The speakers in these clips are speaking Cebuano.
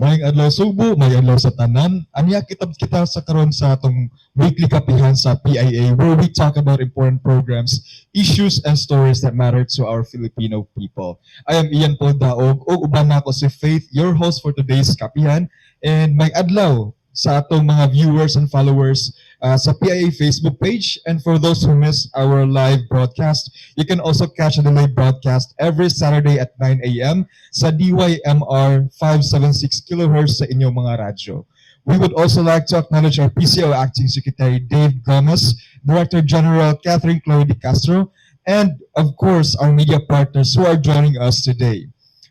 Maayong adlaw, Sugbo, maayong adlaw sa tanan. Ania kita kita sa karon sa atong weekly kapihan sa PIA, where we talk about important programs, issues and stories that matter to our Filipino people. I am Ian Paul Daog ug uban nako si Faith, your host for today's kapihan. And maayong adlaw sa atong mga viewers and followers sa PIA Facebook page, and for those who missed our live broadcast, you can also catch the delayed broadcast every Saturday at 9 a.m. sa DYMR 576 kHz sa inyong mga radyo. We would also like to acknowledge our PCO Acting Secretary Dave Gomez, Director General Catherine Chloe De Castro, and of course our media partners who are joining us today.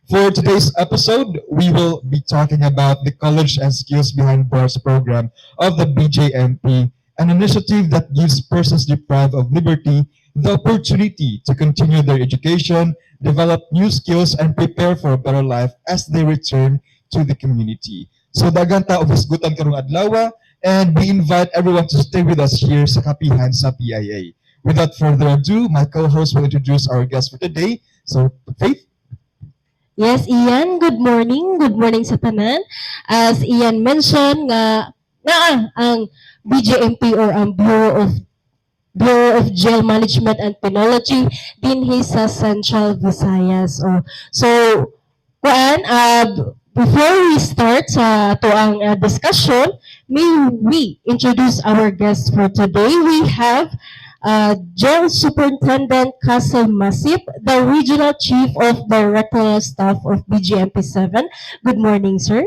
For today's episode, we will be talking about the College and Skills Behind Bars program of the BJMP, an initiative that gives persons deprived of liberty the opportunity to continue their education, develop new skills, and prepare for a better life as they return to the community. So daghan ta og hisgutan karong adlaw, and we invite everyone to stay with us here sa Kapihan sa PIA. Without further ado, my co-host will introduce our guest for today. So, Faith? Yes, Ian, good morning. Good morning sa tanan. As Ian mentioned nga naa ang BJMP or ang Bureau of Jail Management and Penology dinhi sa Central Visayas. Oh. So, kuan, before we start sa atoang discussion, may we introduce our guest for today. We have Jail Superintendent Castle Masip, the Regional Chief of Directorial Staff of BJMP 7. Good morning, sir.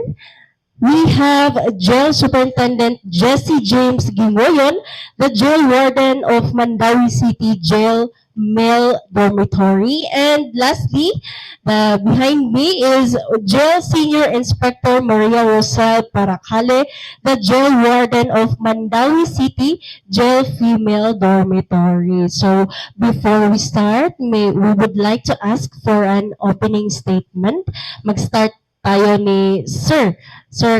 We have Jail Superintendent Jesse James Gingoyon, the Jail Warden of Mandaue City Jail Male Dormitory. And lastly, the behind me is Jail Senior Inspector Maria Rosel Paracale, the Jail Warden of Mandaue City Jail Female Dormitory. So before we start, we would like to ask for an opening statement. Mag-start tayo ni Sir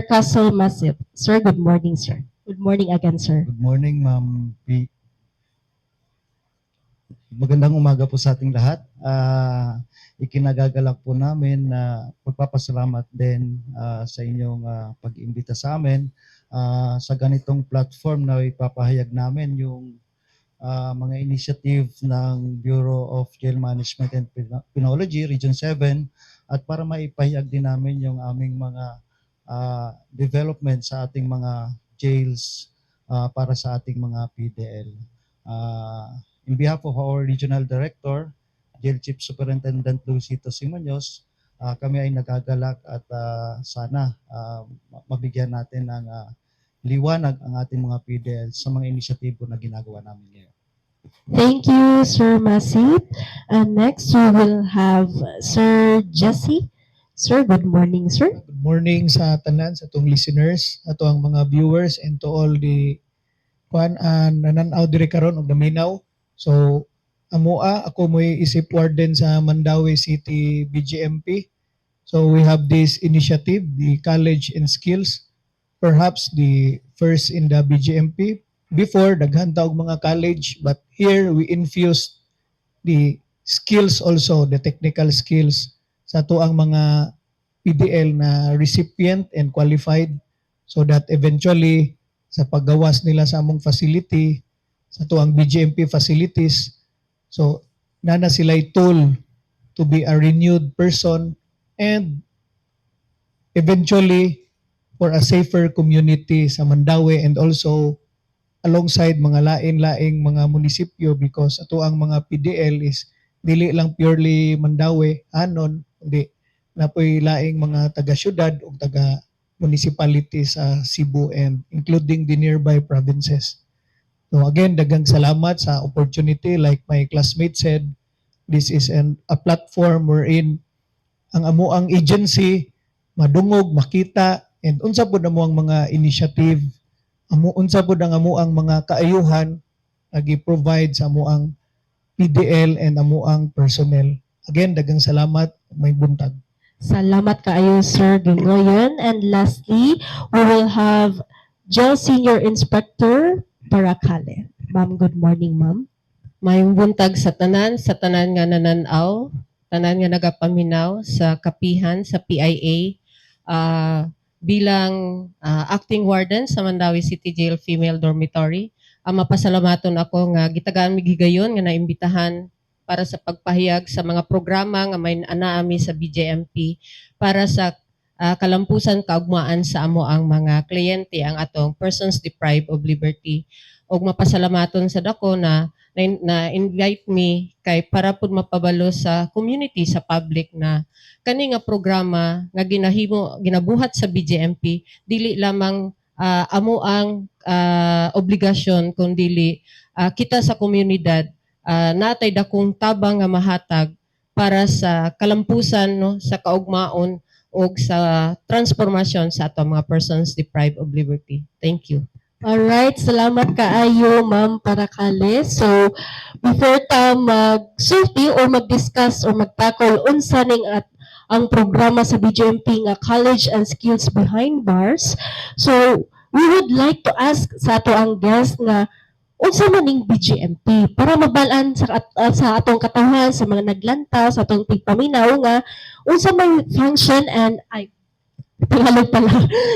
Castle Masip. Sir, good morning, sir. Good morning again, sir. Good morning, Ma'am P. Magandang umaga po sa ating lahat. Ikinagagalak po namin na pagpapasalamat din sa inyong pag-imbita sa amin sa ganitong platform na ipapahayag namin yung mga initiative ng Bureau of Jail Management and Penology, Region 7, at para maipahayag din namin yung aming mga development sa ating mga jails para sa ating mga PDL. In behalf of our Regional Director, Jail Chief Superintendent Luisito Simoños, kami ay nagagalak at sana mabigyan natin ng liwanag ang ating mga PDL sa mga inisyatibo na ginagawa namin ngayon. Thank you, Sir Masip. And next, we will have Sir Jesse. Sir, good morning, sir. Good morning sa tanan, sa atong listeners, ato ang mga viewers, and to all the kuan nanan-aw diri karon og naminaw. So amoa, ako mo'y isip warden sa Mandaue City BJMP. So we have this initiative, the College and Skills, perhaps the first in the BJMP. Before, daghan ta og mga college, but here we infuse the skills also, the technical skills sa atoang mga PDL na recipient and qualified, so that eventually sa paggawas nila sa among facility, sa atoang BJMP facilities, so naa na sila tool to be a renewed person and eventually for a safer community sa Mandaue and also alongside mga lain-laing mga munisipyo, because atoang mga PDL is dili lang purely Mandaue anon, kundi naa poy laing mga taga syudad ug taga municipality sa Cebu and including the nearby provinces. So again, daghang salamat sa opportunity. Like my classmate said, this is a platform wherein ang amoang agency madungog, makita, and unsa pud amoang mga initiative, amo unsa pud ang amoang mga kaayuhan nga gi-provide sa amoang PDL and amoang personnel. Again, daghang salamat. Maayong buntag. Salamat kaayo, Sir Gingoyon. And lastly, we will have Jail Senior Inspector Paracale. Ma'am, good morning, ma'am. Maayong buntag sa tanan nga nananaw, tanan nga nagapaminaw sa kapihan sa PIA. Bilang acting warden sa Mandaue City Jail Female Dormitory, mapasalamaton ako nga gitagaan mi higayon nga naimbitahan para sa pagpahayag sa mga programa nga may anaami sa BJMP para sa kalampusan kaugmaan sa amo ang mga kliyente, ang atong persons deprived of liberty. Og mapasalamaton sa dako na invite me kay para pud mapabalo sa community, sa public, na kani nga programa nga ginahimo, ginabuhat sa BJMP, dili lamang amo ang obligasyon kundili kita sa komunidad natay dakong tabang nga mahatag para sa kalampusan, no, sa kaugmaon og sa transformasyon sa ato mga persons deprived of liberty. Thank you. Alright, salamat kaayo, Ma'am Paracales. So, before ta magsulti or mag-discuss or mag-tackle unsa ning at ang programa sa BJMP nga College and Skills Behind Bars. So, we would like to ask sa ato ang guest nga unsa man ning BJMP para mabalaan sa atong katawhan, sa mga naglantaw, sa atong tigpaminaw nga unsa may function and, ay, Tagalog pala.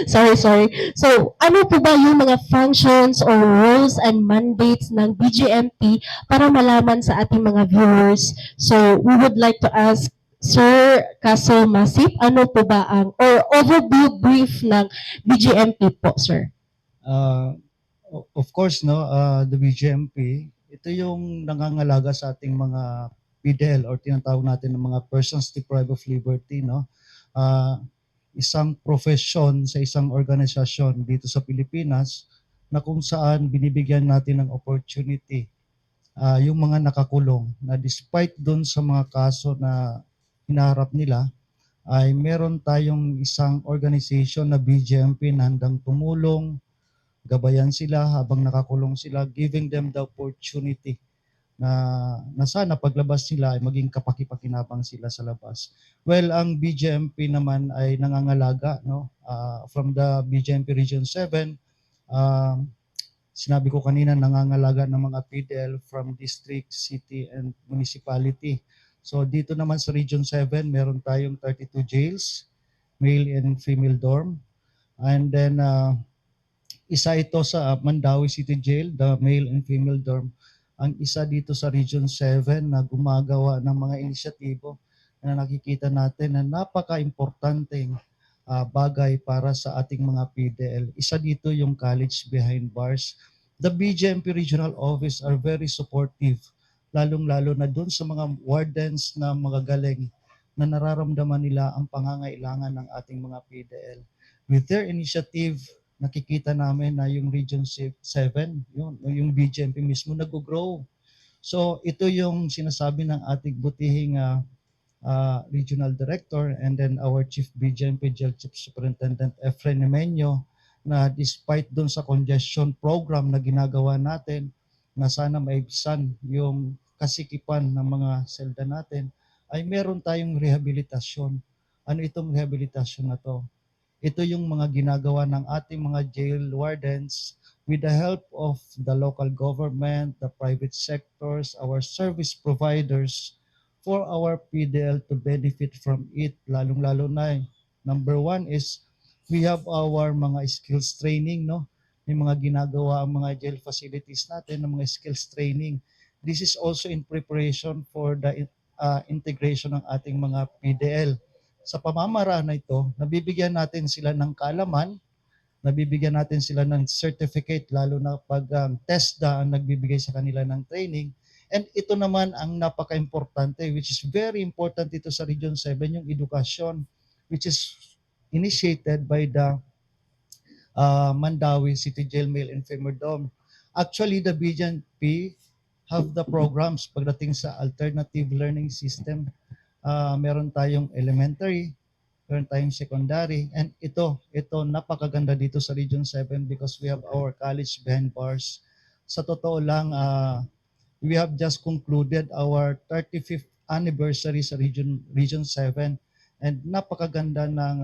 Sorry, sorry. So, ano po ba yung mga functions or roles and mandates ng BJMP para malaman sa ating mga viewers? So, we would like to ask Sir Kaso Masip, ano po ba ang or overview brief ng BJMP po, sir? Of course, no, the BJMP, ito yung nangangalaga sa ating mga PDL or tinatawag natin ng mga persons deprived of liberty, no? Isang profession sa isang organisasyon dito sa Pilipinas na kung saan binibigyan natin ng opportunity yung mga nakakulong na despite doon sa mga kaso na hinaharap nila ay meron tayong isang organization na BJMP na handang tumulong, gabayan sila habang nakakulong sila, giving them the opportunity na sana paglabas nila ay maging kapakipakinabang sila sa labas. Well, ang BJMP naman ay nangangalaga, no, from the BJMP Region 7, sinabi ko kanina, nangangalaga ng mga PDL from district, city and municipality. So dito naman sa Region 7, meron tayong 32 jails, male and female dorm. And then isa ito sa Mandaue City Jail, the male and female dorm. Ang isa dito sa Region 7 na gumagawa ng mga inisyatibo na nakikita natin na napaka-importanteng bagay para sa ating mga PDL. Isa dito yung College Behind Bars. The BJMP Regional Office are very supportive, lalong-lalo na dun sa mga wardens na magagaling na nararamdaman nila ang pangangailangan ng ating mga PDL. With their initiative, nakikita namin na yung Region 7, yung BJMP mismo, nag-grow. So ito yung sinasabi ng ating butihing regional director and then our chief BJMP Jail Chief Superintendent Efren Nemenio na despite dun sa congestion program na ginagawa natin na sana maibsan yung kasikipan ng mga selda natin, ay meron tayong rehabilitasyon. Ano itong rehabilitasyon na to? Ito yung mga ginagawa ng ating mga jail wardens with the help of the local government, the private sectors, our service providers for our PDL to benefit from it. Lalong-lalo na, number one is we have our mga skills training, no? May mga ginagawa ang mga jail facilities natin ng mga skills training. This is also in preparation for the integration ng ating mga PDL. Sa pamamaraan na ito, nabibigyan natin sila ng kaalaman, nabibigyan natin sila ng certificate, lalo na pag TESDA ang nagbibigay sa kanila ng training. And ito naman ang napaka-importante, which is very important dito sa Region 7, yung edukasyon, which is initiated by the Mandaue City Jail Male and Female Dorm. Actually, the BJMP have the programs pagdating sa alternative learning system. Meron tayong elementary, meron tayong secondary, and ito napakaganda dito sa Region 7 because we have our College Behind Bars. Sa totoo lang, we have just concluded our 35th anniversary sa Region 7 and napakaganda ng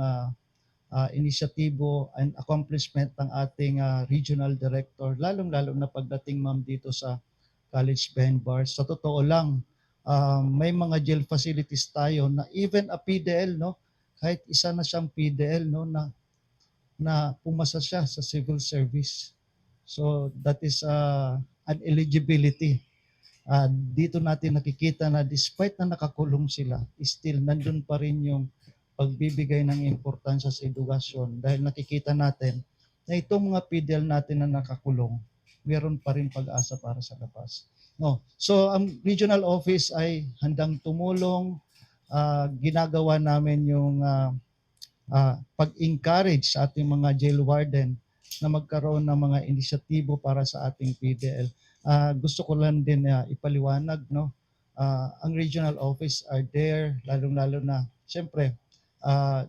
inisyatibo and accomplishment ng ating regional director, lalong-lalo na pagdating, ma'am, dito sa College Behind Bars. Sa totoo lang, may mga jail facilities tayo na even a PDL, no, kahit isa na siyang PDL, no, na na pumasa siya sa civil service. So that is an eligibility. Dito natin nakikita na despite na nakakulong sila, still nandun pa rin yung pagbibigay ng importansya sa edukasyon dahil nakikita natin na itong mga PDL natin na nakakulong, meron pa rin pag-asa para sa labas. No. So ang regional office ay handang tumulong. Ginagawa namin yung pag-encourage sa ating mga jail warden na magkaroon ng mga inisyatibo para sa ating PDL. Gusto ko lang din ipaliwanag, no. Ang regional office are there, lalong-lalo na siyempre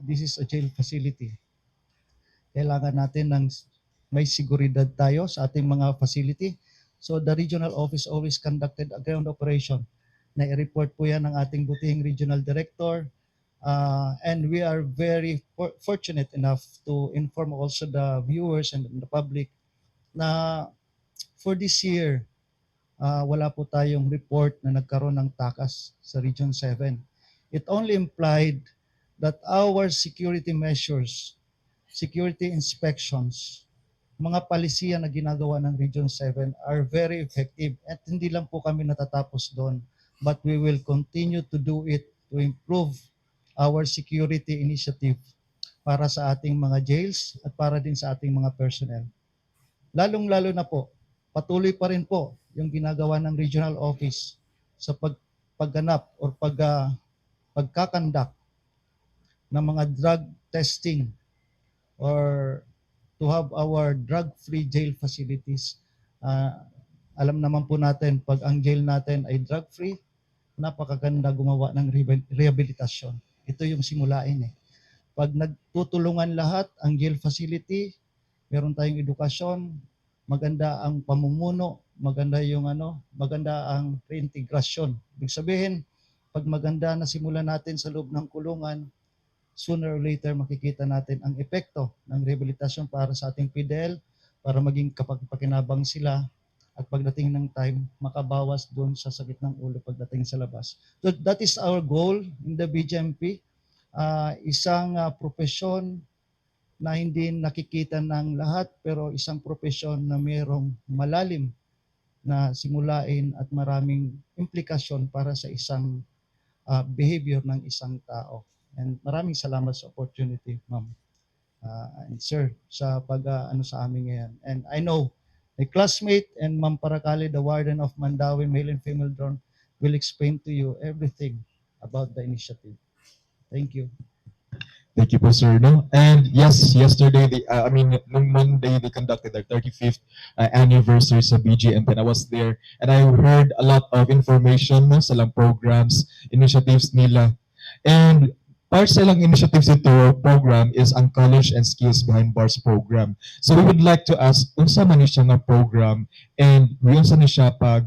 this is a jail facility. Kailangan natin ng may seguridad tayo sa ating mga facility. So the regional office always conducted a ground operation. Na-report po yan ng ating butihing regional director. And we are very fortunate enough to inform also the viewers and the public na for this year, wala po tayong report na nagkaroon ng takas sa Region 7. It only implied that our security measures, security inspections, mga palisiya na ginagawa ng Region 7 are very effective. At hindi lang po kami natatapos doon, but we will continue to do it to improve our security initiative para sa ating mga jails at para din sa ating mga personnel. Lalong-lalo na po, patuloy pa rin po yung ginagawa ng regional office sa pagganap or pagka-conduct ng mga drug testing or to have our drug-free jail facilities. Alam naman po natin, pag ang jail natin ay drug-free, napakaganda gumawa ng rehabilitasyon. Ito yung simulain eh. Pag nagtutulungan lahat ang jail facility, meron tayong edukasyon, maganda ang pamumuno, maganda yung ano, maganda ang reintegrasyon. Ibig sabihin, pag maganda na simulan natin sa loob ng kulungan, sooner or later makikita natin ang epekto ng rehabilitasyon para sa ating PDL, para maging kapagpakinabang sila at pagdating ng time, makabawas doon sa sakit ng ulo pagdating sa labas. So that is our goal in the BJMP. Isang profesyon na hindi nakikita ng lahat pero isang profesyon na mayroong malalim na simulain at maraming implikasyon para sa isang behavior ng isang tao. And maraming salamat sa opportunity, ma'am and sir, sa pag ano sa amin ngayon. And I know my classmate and Ma'am Paracali, the warden of Mandaue Male and Female Dorm, will explain to you everything about the initiative. Thank you. Thank you po, sir. No? And yes, yesterday, I mean, nung Monday, they conducted their 35th anniversary sa BJMP, and I was there and I heard a lot of information, no, sa ilang programs, initiatives nila. And part sa ilang initiatives ito program is ang College and Skills Behind Bars program. So we would like to ask, unsa man ni siya nga program and unsa ni siya pag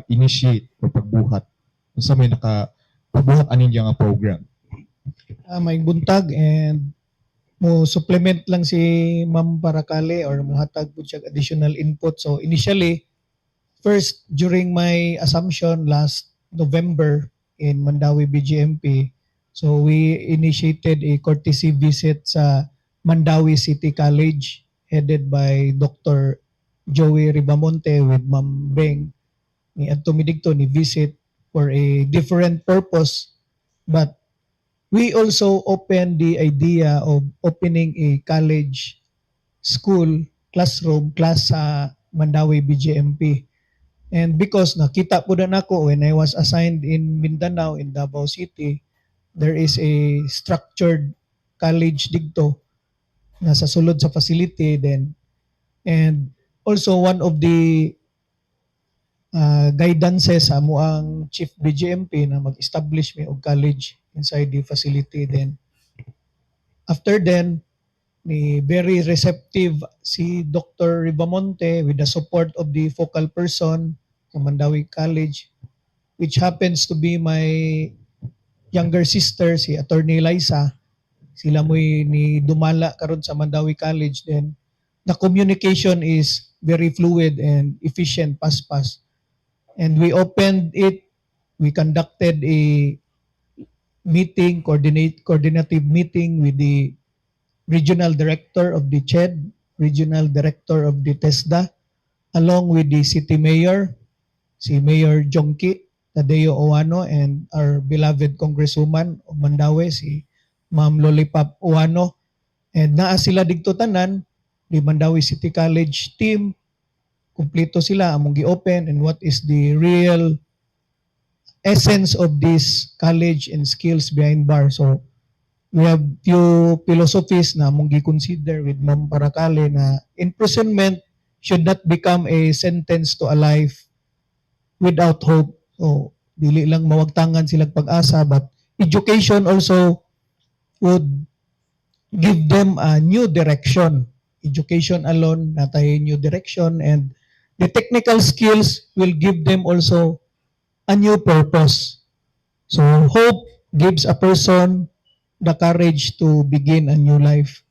initiate o pagbuhat? Unsa may naka pagbuhat ani niya nga program? May buntag and mo supplement lang si Ma'am Paracale or muhatag po siya additional input. So initially, first during my assumption last November in Mandaue BJMP, so we initiated a courtesy visit sa Mandaue City College headed by Dr. Joey Ribamonte with Ma'am Beng. Ni adto mi didto ni visit for a different purpose, but we also opened the idea of opening a college school classroom class sa Mandaue BJMP. And because nakita po na nako when I was assigned in Mindanao, in Davao City, there is a structured college didto na sa sulod sa facility then, and also one of the guidances sa amoang chief BJMP na mag-establish mi og college inside the facility. Then after then ni very receptive si Dr. Ribamonte with the support of the focal person sa Mandaue College, which happens to be my younger sister, si Attorney Liza. Sila mo'y ni dumala karon sa Mandaue College. Then the communication is very fluid and efficient, paspas, and we opened it. We conducted a meeting, coordinative meeting with the Regional Director of the CHED, Regional Director of the TESDA, along with the City Mayor, si Mayor Jonkie Tadeo Ouano, and our beloved Congresswoman of Mandaue, si Ma'am Lollipop Ouano. And naa sila didto tanan, the Mandaue City College team, kumpleto sila among gi-open and what is the real essence of this college and skills behind bar. So we have few philosophies na among gi-consider with Ma'am Paracale na imprisonment should not become a sentence to a life without hope. So dili lang mawagtangan sila pag-asa, but education also would give them a new direction. Education alone natay new direction, and the technical skills will give them also a new purpose. So hope gives a person the courage to begin a new life.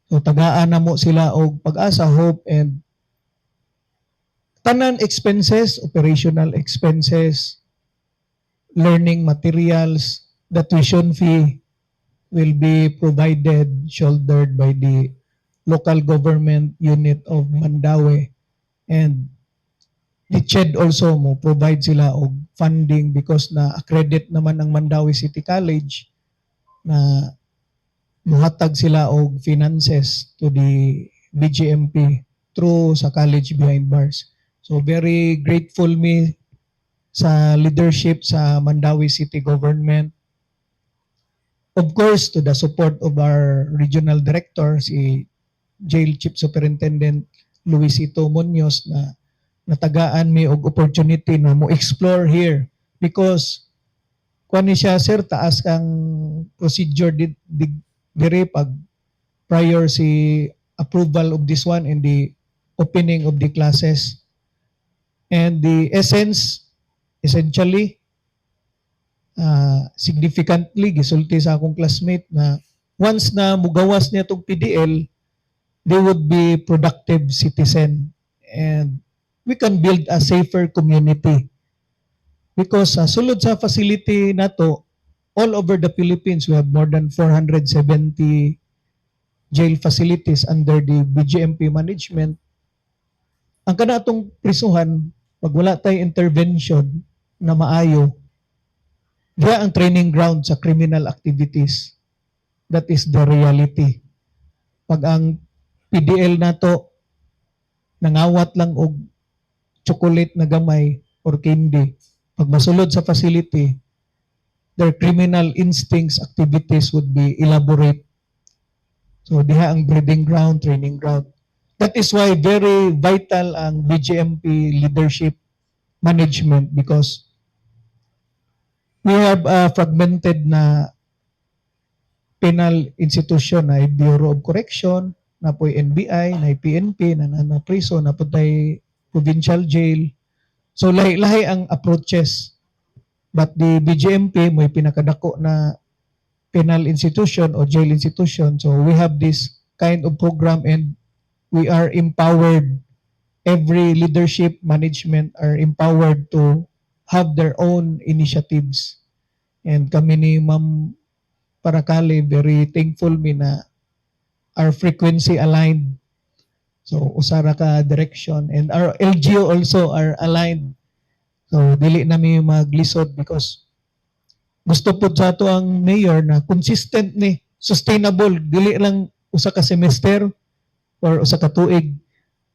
So tagaan na mo sila og pag-asa, hope, and tanan expenses, operational expenses, learning materials, the tuition fee will be provided, shouldered by the local government unit of Mandaue, and the CHED also mo provide sila og funding because na accredit naman ang Mandaue City College na muhatag sila og finances to the BJMP through sa College Behind Bars. So very grateful me sa leadership sa Mandaue City Government. Of course, to the support of our regional director, si Jail Chief Superintendent Luisito Munoz, na natagaan mi og opportunity na mo explore here because kuan ni siya, sir, taas kang procedure di, dire pag prior si approval of this one and the opening of the classes. And the essence, essentially, significantly, gisulti sa akong classmate na once na mugawas niya tong PDL, they would be productive citizen and we can build a safer community because sa sulod sa facility nato, all over the Philippines, we have more than 470 jail facilities under the BJMP management. Ang kanatong prisuhan, pag wala tay intervention na maayo, diya ang training ground sa criminal activities. That is the reality. Pag ang PDL nato nangawat lang og chocolate na gamay or candy, pag masulod sa facility, their criminal instincts, activities would be elaborate. So diha ang breeding ground, training ground. That is why very vital ang BJMP leadership management because we have a fragmented na penal institution na Bureau of Correction, na po'y NBI, na PNP, na prison, na po'y provincial jail. So lahi-lahi ang approaches. But the BJMP may pinakadako na penal institution o jail institution. So we have this kind of program and we are empowered. Every leadership management are empowered to have their own initiatives. And kami ni Ma'am Paracale, very thankful mi na our frequency aligned. So usara ka direction and our LGU also are aligned. So dili na mi maglisod because gusto po sa ato ang mayor na consistent ni, sustainable, dili lang usa ka semester or usa ka tuig.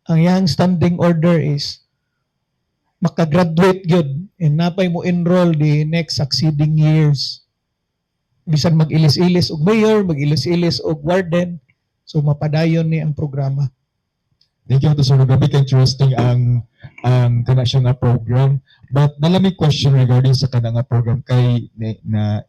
Ang iyang standing order is makagraduate gyud and napay mo enroll the next succeeding years, bisan mag-ilis-ilis og mayor, mag-ilis-ilis og warden, so mapadayon ni ang programa. Thank you to sir. Grabe ka interesting ang kana siya nga program. But naa lami question regarding sa kana nga program kay na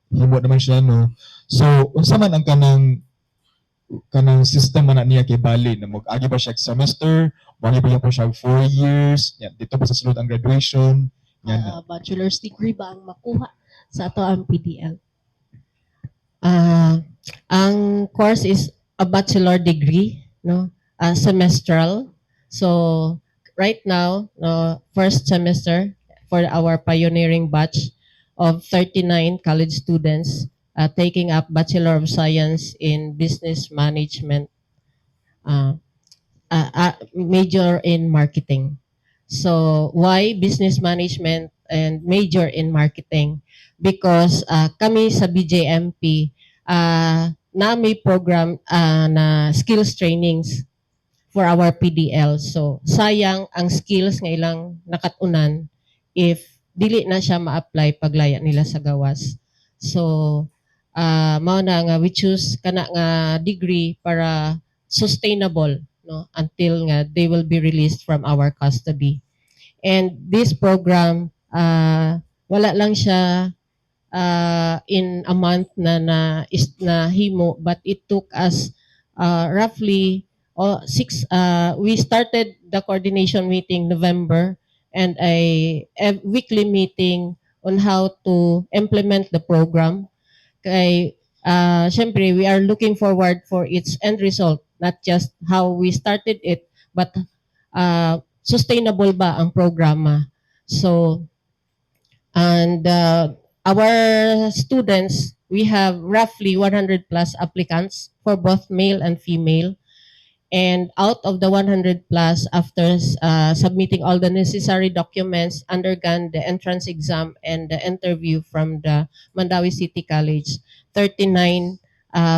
himo naman siya, no. So unsa man ang kanang system man na niya kay bali na mag-agi ba siya og semester, moagi ba po siya og 4 years, yan, dito ba sa sulod ang graduation, yan? Bachelor's degree ba ang makuha sa ato ang PDL? Ang course is a bachelor degree, no? Semestral. So right now, no, first semester for our pioneering batch of 39 college students. taking up Bachelor of Science in Business Management, major in marketing. So, why business management and major in marketing? Because kami sa BJMP, na may program na skills trainings for our PDL. So, sayang ang skills nga ilang nakatunan if dili na siya ma-apply paglaya nila sa gawas. So, mao na nga we choose kana nga degree para sustainable, no, until nga they will be released from our custody. And this program, wala lang siya in a month na is na himo, but it took us roughly six, we started the coordination meeting November and a weekly meeting on how to implement the program kay syempre we are looking forward for its end result, not just how we started it, but sustainable ba ang programa. So, and our students, we have roughly 100 plus applicants for both male and female. And out of the 100 plus, after submitting all the necessary documents, undergone the entrance exam and the interview from the Mandaue City College, 39,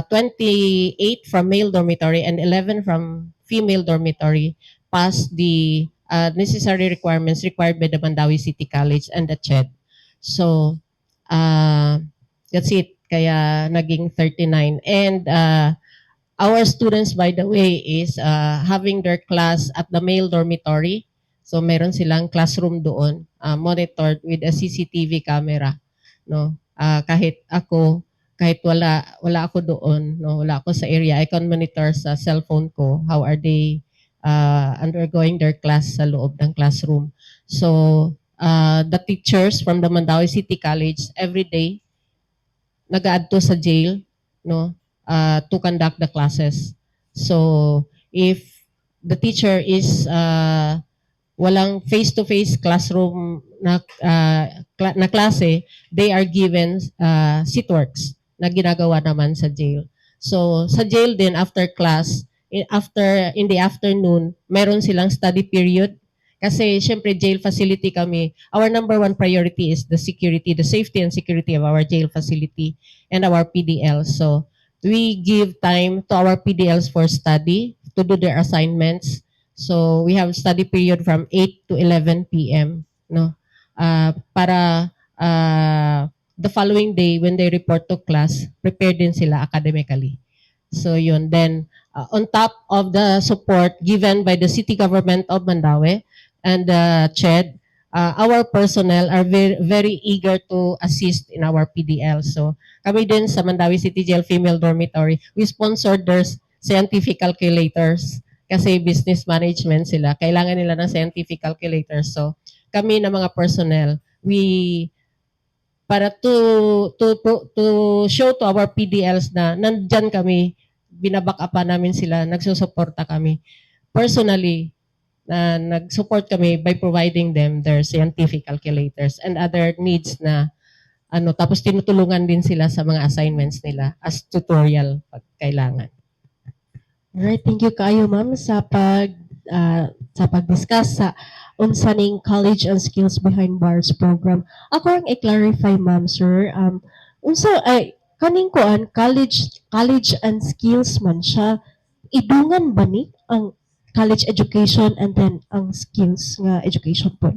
28 from male dormitory and 11 from female dormitory passed the necessary requirements required by the Mandaue City College and the CHED. So, that's it. Kaya naging 39. And our students, by the way, is having their class at the male dormitory. So, meron silang classroom doon, monitored with a CCTV camera. No? Kahit ako, kahit wala ako doon, no, wala ako sa area, I can monitor sa cellphone ko how are they undergoing their class sa loob ng classroom. So, the teachers from the Mandaue City College every day nagaadto sa jail, no, to conduct the classes. So, if the teacher is walang face-to-face classroom na klase, they are given seatworks na ginagawa naman sa jail. So, sa jail din after class, after in the afternoon, meron silang study period kasi syempre jail facility kami. Our number one priority is the security, the safety and security of our jail facility and our PDLs. So, we give time to our PDLs for study, to do their assignments. So, we have study period from 8 to 11 p.m., no? Para the following day, when they report to class, prepared din sila academically. So, yun. Then, on top of the support given by the city government of Mandaue and the CHED, our personnel are very, very eager to assist in our PDL. So, kami din sa Mandaue City Jail Female Dormitory, we sponsored their scientific calculators kasi business management sila. Kailangan nila ng scientific calculators. So, kami na mga personnel, we para to show to our PDLs na nandyan kami, binaback upan namin sila, nagsusuporta kami. Personally, na nag-support kami by providing them their scientific calculators and other needs na ano, tapos tinutulungan din sila sa mga assignments nila as tutorial pag kailangan. Alright, thank you kaayo, ma'am, sa pag-discuss sa unsa ning College and Skills Behind Bars program. Ako ang i-clarify, ma'am, sir, unsa ay kaning kuan, college and skills man siya, idungan ba ni ang college education and then ang skills nga education po?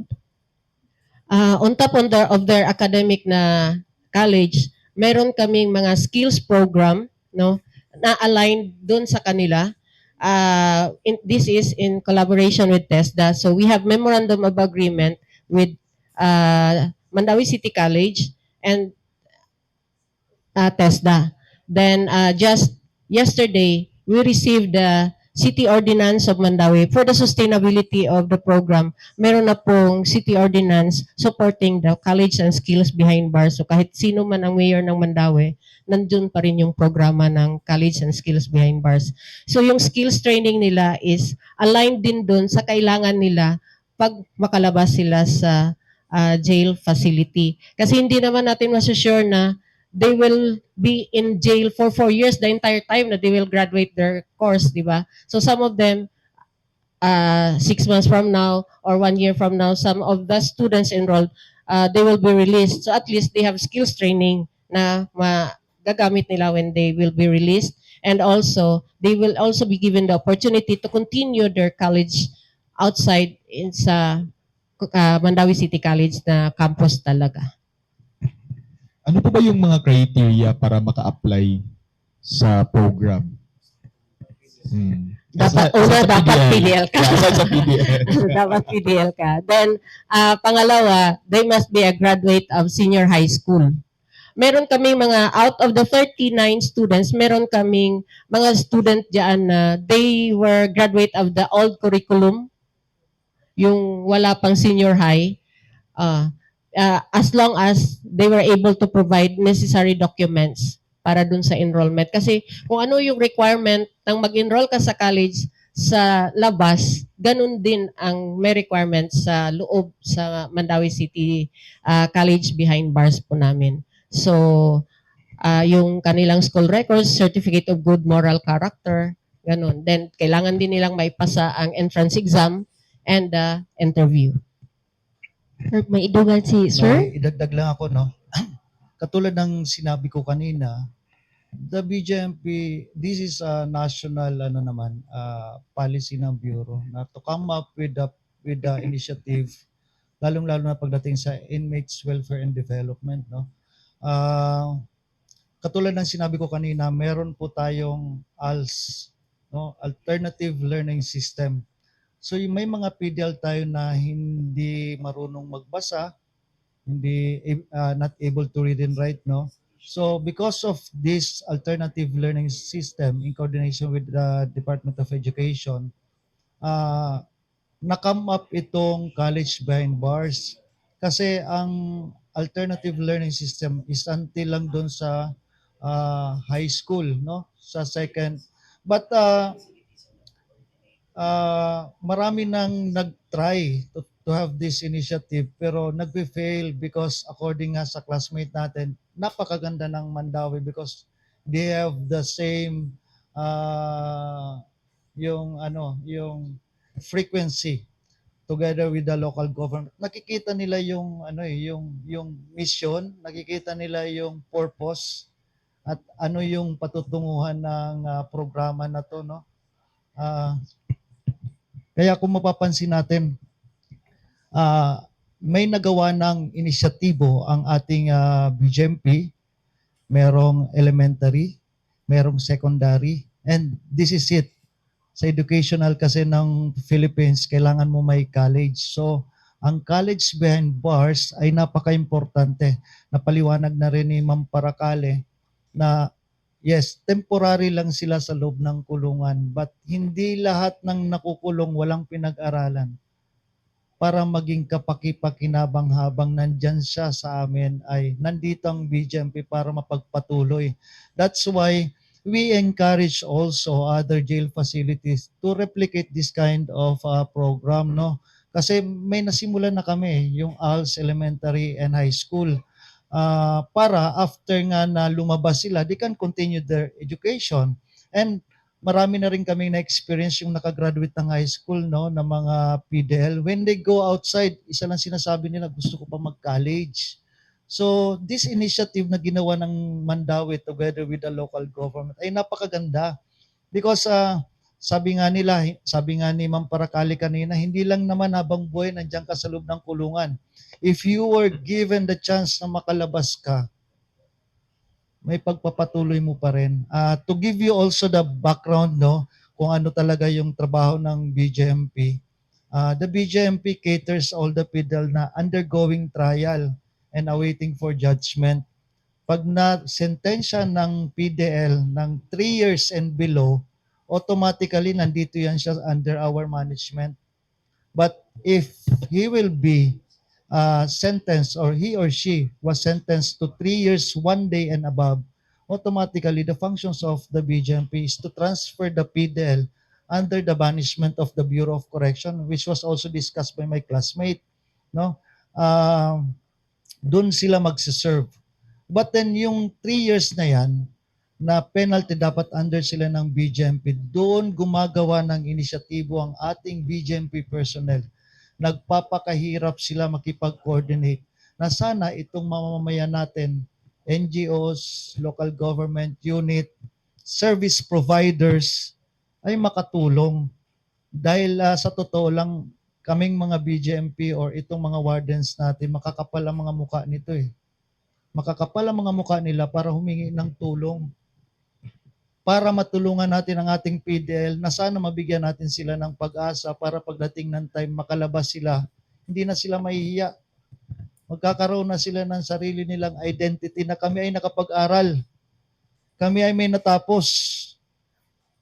On top of their academic na college, meron kaming mga skills program, no, na aligned dun sa kanila. This is in collaboration with TESDA. So we have memorandum of agreement with Mandaue City College and TESDA. Then just yesterday, we received the City Ordinance of Mandaue for the sustainability of the program. Meron na pong city ordinance supporting the College and Skills Behind Bars. So kahit sino man ang mayor ng Mandaue, nandun pa rin yung programa ng College and Skills Behind Bars. So yung skills training nila is aligned din dun sa kailangan nila pag makalabas sila sa jail facility. Kasi hindi naman natin masusure na they will be in jail for 4 years, the entire time na they will graduate their course, di ba? So some of them, 6 months from now or one year from now, some of the students enrolled, they will be released. So at least they have skills training na magagamit nila when they will be released. And also, they will also be given the opportunity to continue their college outside in sa Mandaue City College na campus talaga. Ano po ba yung mga criteria para maka-apply sa program? Dapat, Aside una, sa dapat PDL ka. Yeah, aside sa PDL. Dapat PDL ka. Then, pangalawa, they must be a graduate of senior high school. Meron kaming mga, out of the 39 students, meron kaming mga student diyan na they were graduate of the old curriculum, yung wala pang senior high. As long as they were able to provide necessary documents para dun sa enrollment. Kasi kung ano yung requirement ng mag-enroll ka sa college sa labas, ganun din ang may requirement sa loob sa Mandaue City College behind bars po namin. So, yung kanilang school records, certificate of good moral character, ganun. Then, kailangan din nilang maipasa ang entrance exam and the interview. Sir, may idugan si sir? May idagdag lang ako, no? Katulad ng sinabi ko kanina, the BJMP, this is a national ano naman, policy ng Bureau na to come up with the initiative, lalong-lalo na pagdating sa inmates welfare and development, no? Katulad ng sinabi ko kanina, meron po tayong ALS, no? Alternative Learning System. So yung may mga PDL tayo na hindi marunong magbasa, hindi not able to read and write, no? So because of this alternative learning system in coordination with the Department of Education, na-come up itong College Behind Bars. Kasi ang alternative learning system is until lang doon sa high school, no? Sa second. But marami nang nag-try to have this initiative pero nagpe-fail because according nga sa classmate natin, napakaganda ng Mandaue because they have the same yung ano, yung frequency together with the local government. Nakikita nila yung ano eh, yung mission, nakikita nila yung purpose at ano yung patutunguhan ng programa na to, no? Kaya kung mapapansin natin, may nagawa ng inisyatibo ang ating BJMP, merong elementary, merong secondary, and this is it. Sa educational kasi ng Philippines, kailangan mo may college. So, ang College Behind Bars ay napaka-importante. Napaliwanag na rin ni Ma'am Paracale na yes, temporary lang sila sa loob ng kulungan, but hindi lahat ng nakukulong walang pinag-aralan para maging kapaki-pakinabang habang nandyan siya sa amin ay nandito ang BJMP para mapagpatuloy. That's why we encourage also other jail facilities to replicate this kind of program, no? Kasi may nasimulan na kami, yung ALS Elementary and High School. Para after nga na lumabas sila, they can continue their education. And marami na rin kaming na-experience yung nakagraduate ng high school, no, ng mga PDL. When they go outside, isa lang sinasabi nila, "Gusto ko pa mag-college." So, this initiative na ginawa ng Mandaue together with the local government ay napakaganda. Because sabi nga nila, sabi nga ni Ma'am Paracali kanina, hindi lang naman habang buhay nandiyan ka sa loob ng kulungan. If you were given the chance na makalabas ka, may pagpapatuloy mo pa rin. To give you also the background, no, kung ano talaga yung trabaho ng BJMP. The BJMP caters all the PDL na undergoing trial and awaiting for judgment. Pag na sentensya ng PDL ng 3 years and below, automatically nandito yan siya under our management. But if he will be sentenced or he or she was sentenced to 3 years, 1 day and above, automatically the functions of the BJMP is to transfer the PDL under the management of the Bureau of Correction, which was also discussed by my classmate. No? Doon sila magsiserve. But then yung 3 years na yan, na penalty, dapat under sila ng BJMP. Doon gumagawa ng inisyatibo ang ating BJMP personnel. Nagpapakahirap sila makipag-coordinate na sana itong mamamayan natin, NGOs, local government unit, service providers ay makatulong. Dahil sa totoo lang, kaming mga BJMP or itong mga wardens natin, makakapal ang mga muka nito eh. Makakapal ang mga muka nila para humingi ng tulong. Para matulungan natin ang ating PDL na sana mabigyan natin sila ng pag-asa para pagdating ng time makalabas sila, hindi na sila mahihiya. Magkakaroon na sila ng sarili nilang identity na kami ay nakapag-aral. Kami ay may natapos.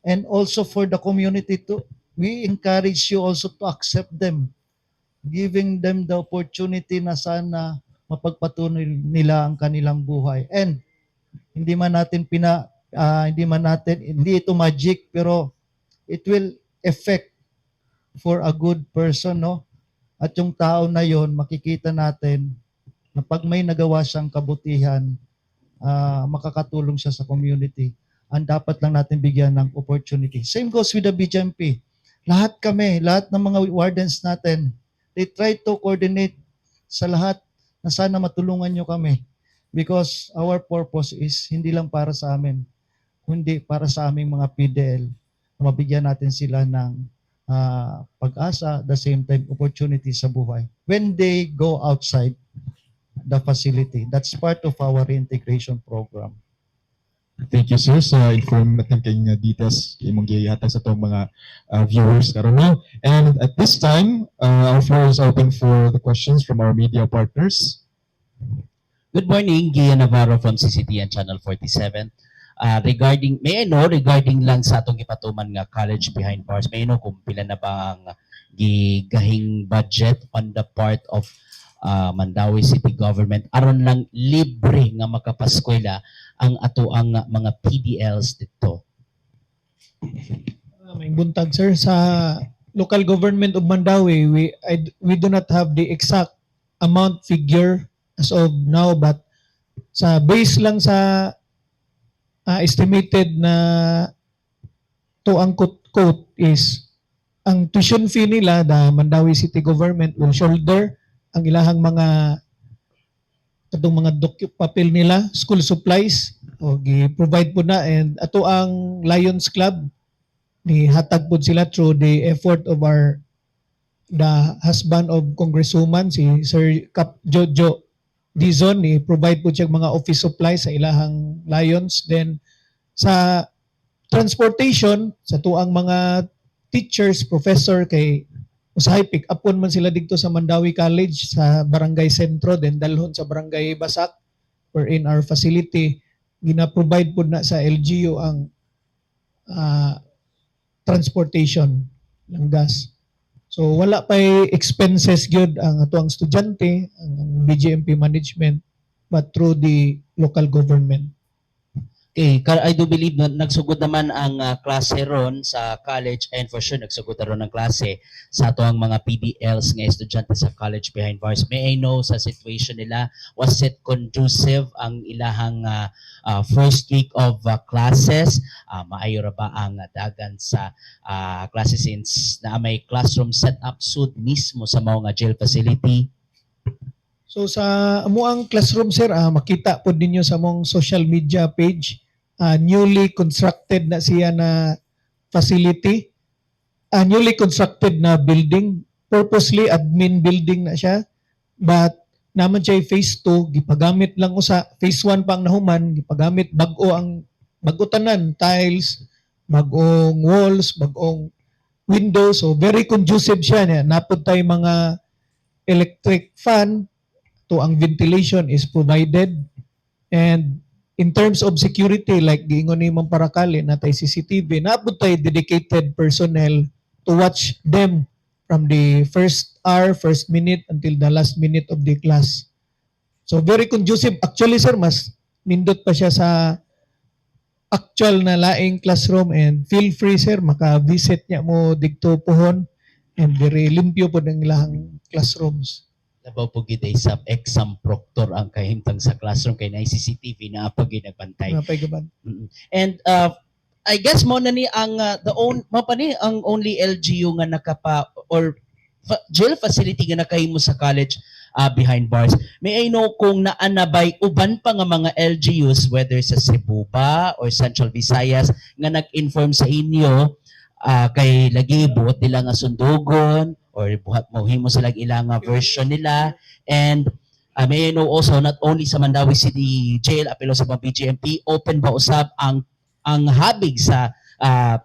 And also for the community to, we encourage you also to accept them, giving them the opportunity na sana mapagpatuloy nila ang kanilang buhay. And hindi man natin, hindi ito magic, pero it will affect for a good person, no? At yung tao na yon, makikita natin na pag may nagawa siyang kabutihan, makakatulong siya sa community. Ang dapat lang natin bigyan ng opportunity. Same goes with the BJMP. Lahat kami, lahat ng mga wardens natin, they try to coordinate sa lahat na sana matulungan nyo kami. Because our purpose is hindi lang para sa amin, kundi para sa aming mga PDL, na mabigyan natin sila ng pag-asa, the same time opportunity sa buhay. When they go outside the facility, that's part of our reintegration program. Thank you, sir, sa informative kay nga details imong gihatag sa atong mga viewers karon, no? And at this time, our floor is open for the questions from our media partners. Good morning, Gia Navarro from CCTN Channel 47. Regarding, may I know, regarding lang sa atong gipatuman nga College Behind Bars, may I know kung pila na ba ang gigahing budget on the part of Mandaue City Government aron lang libre nga makapaskwela ang ato ang mga PDLs dito? Maayong buntag, sir. Sa local government of Mandaue, we do not have the exact amount figure as of now, but sa base lang sa estimated na to ang quote, quote is ang tuition fee nila, the Mandaue City Government will shoulder ang ilahang mga katong mga papel nila, school supplies o gi-provide po na, and ato ang Lions Club ni hatag pod sila through the effort of our the husband of Congresswoman, si Sir Cap Jojo Dizon, ni provide po siya mga office supplies sa ilahang Lions. Then sa transportation sa tuang mga teachers, professor, kay usahay pick upon man sila didto sa Mandaue College sa Barangay Sentro, then dalhon sa Barangay Basak or in our facility, gina-provide po na sa LGU ang transportation ng gas. So wala pa expenses gyud ang ato ang estudyante, ang BJMP management, but through the local government. Okay, I do believe na nagsugod naman ang klase ron sa college and for sure nagsugod na ron ang klase sa ato ang mga PDLs nga estudyante sa College Behind Bars. May I know sa situation nila, was it conducive ang ilahang first week of classes? Maayo ra ba ang dagan sa klase since na may classroom setup sud mismo sa mao nga jail facility? So sa amuang classroom, sir, makita po ninyo sa among social media page, newly constructed na siya na facility, newly constructed na building, purposely admin building na siya, but naman siya phase 2, gipagamit lang usa, phase 1 pang nahuman, gipagamit bag-o ang bag-o tanan, tiles, bag-ong walls, bag-ong windows, so very conducive siya niya. Napod tay mga electric fan, to ang ventilation is provided, and in terms of security, like giingon ni Ma'am Paracali na tay CCTV, naapod tay dedicated personnel to watch them from the first hour, first minute until the last minute of the class. So very conducive actually, sir. Mas nindot pa siya sa actual na laing classroom, and feel free, sir, maka-visit niya mo didto pohon, and very limpyo po ng ilahang classrooms. Labaw po gid ay sa exam proctor ang kahimtang sa classroom kay na CCTV na pag nagbantay. Mga paygaban. And I guess mo na ni ang the own mo pa ni ang only LGU nga nakapa or jail facility nga nakahimo sa college behind bars. May I know kung naa na bay uban pa nga mga LGUs, whether sa Cebu ba or Central Visayas, nga nag-inform sa inyo kay lagi buot nila nga sundugon or buhat mo himo sila ilang nga version nila? And may I know also, not only sa Mandaue City Jail, apil sa mga BJMP, open ba usab ang habig sa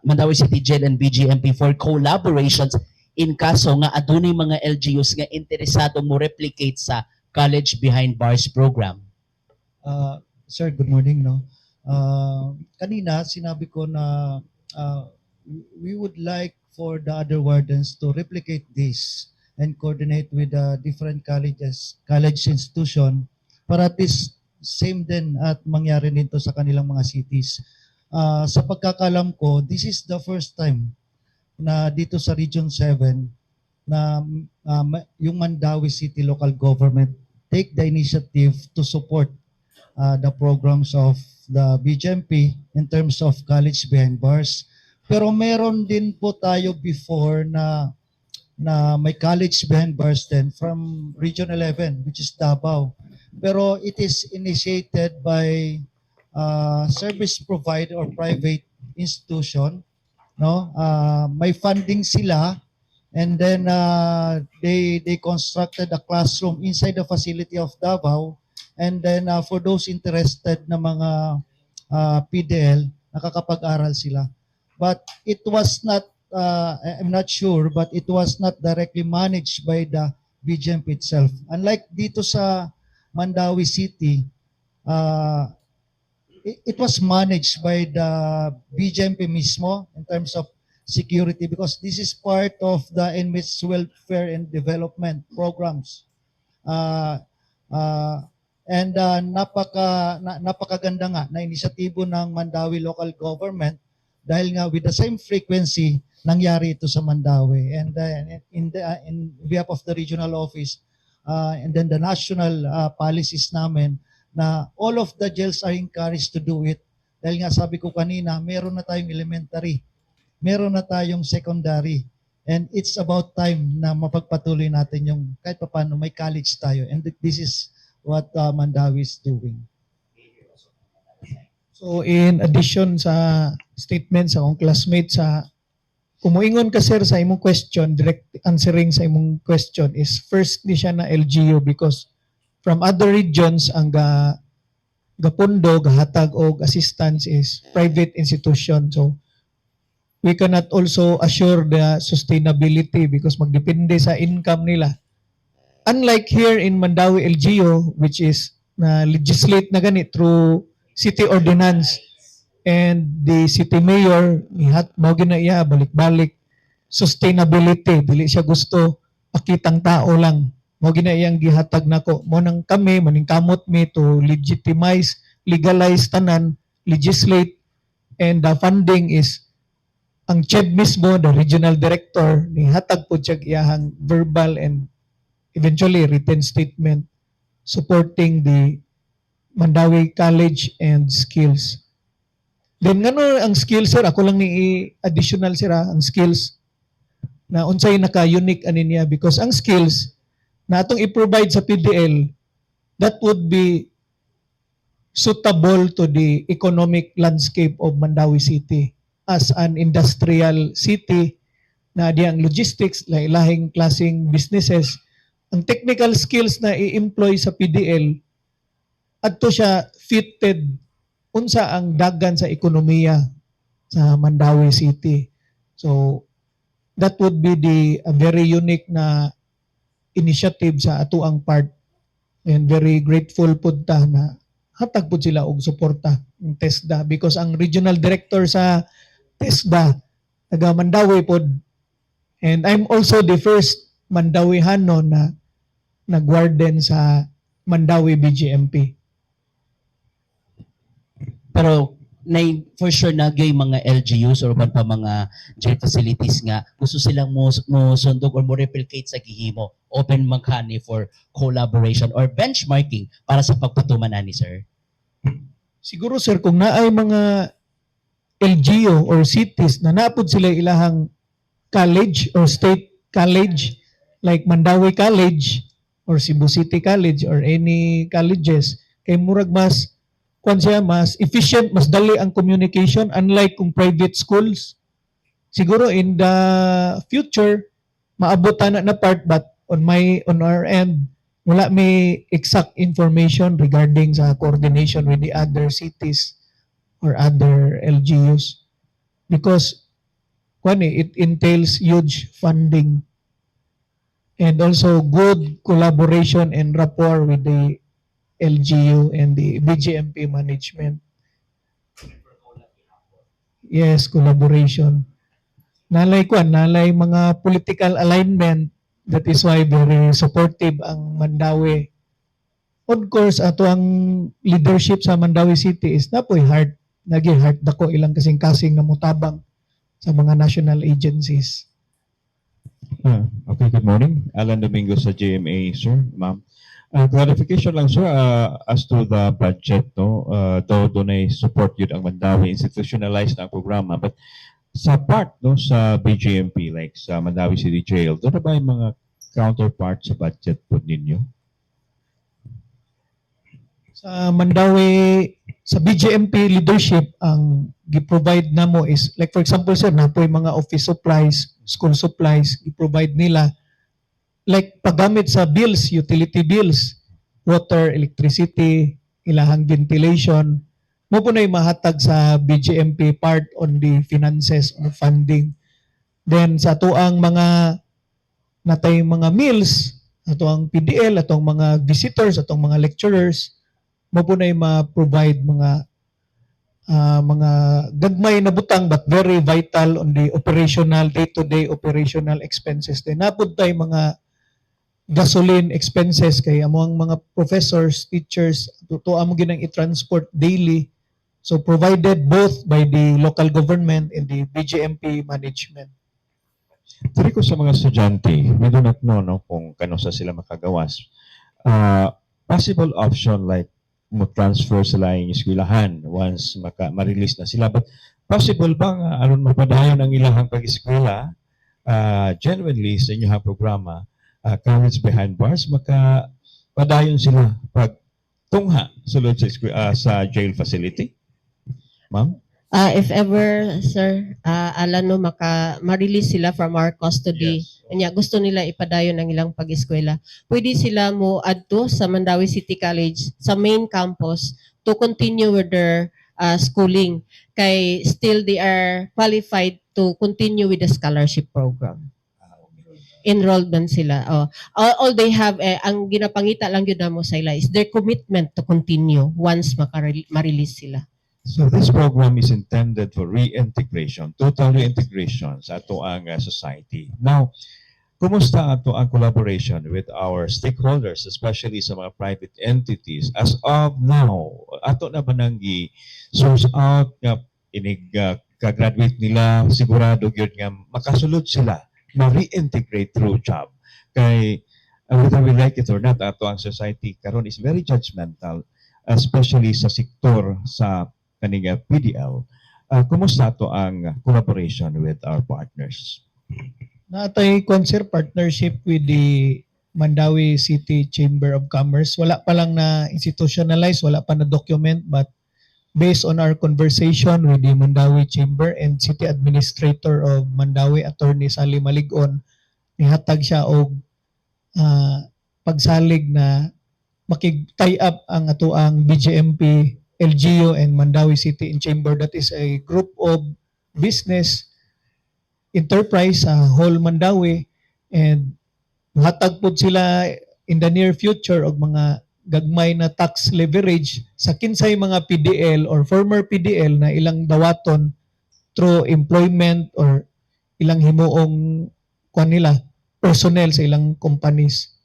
Mandaue City Jail and BJMP for collaborations in kaso nga adunay mga LGUs nga interesado mo replicate sa College Behind Bars program? Sir, good morning, no? Kanina, sinabi ko na we would like for the other wardens to replicate this and coordinate with the different colleges, college institution para at least same din at mangyari nito sa kanilang mga cities. Sa pagkakalam ko, this is the first time na dito sa Region 7 na yung Mandaue City local government take the initiative to support the programs of the BJMP in terms of college behind bars. Pero meron din po tayo before na may college behind bars din from Region 11, which is Davao. Pero it is initiated by service provider or private institution, no? May funding sila and then they constructed a classroom inside the facility of Davao. And then for those interested na mga PDL, nakakapag-aral sila. But it was not, I'm not sure, but it was not directly managed by the BJMP itself. Unlike dito sa Mandaue City, it was managed by the BJMP mismo in terms of security because this is part of the inmates welfare and development programs. And napakaganda nga na inisyatibo ng Mandaue local government dahil nga with the same frequency nangyari ito sa Mandaue. And in behalf of the regional office and then the national policies namin na all of the jails are encouraged to do it dahil nga sabi ko kanina, meron na tayong elementary, meron na tayong secondary, and it's about time na mapagpatuloy natin yung kahit papaano may college tayo, and this is what Mandaue is doing. So in addition sa statement sa akong classmate sa kumuingon ka, sir, sa imong question, direct answering sa imong question is first ni siya na LGU because from other regions ang ga gapundo, gahatag og assistance is private institution. So we cannot also assure the sustainability because magdepende sa income nila. Unlike here in Mandaue LGU, which is na legislate na gani through city ordinance and the city mayor nihat mao gina iya balik-balik sustainability, dili siya gusto pakitang tao lang, mao gina iyang gihatag nako. Mo nang kami maningkamot mi to legitimize, legalize tanan, legislate, and the funding is ang CHED mismo, the regional director, nihatag po siya iyahang verbal and eventually written statement supporting the Mandaue College and Skills. Then ngano ang skills, sir, ako lang ni additional, sir, ang skills na unsay naka-unique ani niya, because ang skills na atong i-provide sa PDL, that would be suitable to the economic landscape of Mandaue City as an industrial city na di ang logistics, lahing klaseng businesses. Ang technical skills na i-employ sa PDL adto siya fitted unsa ang dagan sa ekonomiya sa Mandaue City. So that would be the a very unique na initiative sa atuang part and very grateful pud ta na hatag pud sila og suporta ng TESDA because ang regional director sa TESDA taga Mandaue pod and I'm also the first Mandawehano na nagwarden sa Mandaue BJMP. Pero Na for sure na gyud mga LGUs or uban pa mga jail facilities nga gusto silang mo sundog or mo replicate sa gihimo. Open man kani for collaboration or benchmarking para sa pagpatuman ani, sir? Siguro, sir, kung naay mga LGU or cities na napod sila ilahang college or state college like Mandaue College or Cebu City College or any colleges, kay murag mas kwan siya, mas efficient, mas dali ang communication, unlike kung private schools. Siguro in the future maabot na part, but on our end, wala may exact information regarding sa coordination with the other cities or other LGUs because kwan eh, it entails huge funding and also good collaboration and rapport with the LGU and the BJMP management. Yes, collaboration. Nalay kwan, nalay mga political alignment. That is why very supportive ang Mandaue. Of course, ato ang leadership sa Mandaue City is napoy heart, nagi heart dako ilang kasing-kasing na mutabang sa mga national agencies. Okay, good morning. Alan Domingo sa GMA, sir, ma'am. Clarification lang, sir, as to the budget, no? Though dunay support yun ang Mandaue, institutionalized na ang programa, but sa part, no, sa BJMP, like sa Mandaue City Jail, doon na ba yung mga counterpart sa budget po ninyo? Sa Mandaue, sa BJMP leadership, ang gi-provide namo is, like for example, sir, napoy mga office supplies, school supplies, gi-provide nila. Like paggamit sa bills, utility bills, water, electricity, ilahang ventilation, mo po na mahatag sa BJMP part on the finances or funding. Then sa atoang mga natay mga meals, atoang PDL, atong mga visitors, atong mga lecturers, mo po na ma-provide mga gagmay na butang but very vital on the operational, day-to-day operational expenses. Then napud tay mga gasoline expenses kay amo ang mga professors, teachers, to amo ginang i-transport daily. So provided both by the local government and the BJMP management. Diri ko sa mga estudyante, we do not know, no, kung kano sa sila makagawas. Possible option like mo transfer sila yung eskwelahan once maka ma-release na sila. But possible ba nga aron mapadayon ang ilahang pag-eskwela genuinely sa inyong programa, College Behind Bars, maka padayon sila pag tungha sulod sa jail facility? Ma'am? If ever, sir, Alan, no, maka ma-release sila from our custody. Anya, gusto nila ipadayon ang ilang pag-eskwela. Pwede sila mo adto sa Mandaue City College sa main campus to continue with their schooling. Kay still they are qualified to continue with the scholarship program. Enrolled man sila. Oh. All they have, eh, ang ginapangita lang yun namo sa ila is their commitment to continue once ma-release sila. So this program is intended for reintegration, total reintegration sa ato ang society. Now, kumusta ato ang collaboration with our stakeholders, especially sa mga private entities? As of now, ato na ba nang source out nga inig ka-graduate nila, sigurado gyud nga makasulod sila, ma-reintegrate through job? Kay whether we like it or not, ato ang society karon is very judgmental, especially sa sektor sa kaning PDL. Kumusta to ang collaboration with our partners? Natay concert partnership with the Mandaue City Chamber of Commerce. Wala pa lang na institutionalize, wala pa na document, but based on our conversation with the Mandaue Chamber and City Administrator of Mandaue, Attorney Sally Maligon, nihatag siya og pagsalig na makig-tie up ang atoang BJMP, LGU and Mandaue City in Chamber. That is a group of business enterprise sa whole Mandaue and muhatag pod sila in the near future og mga gagmay na tax leverage sa kinsay mga PDL or former PDL na ilang dawaton through employment or ilang himuong kuan nila personnel sa ilang companies.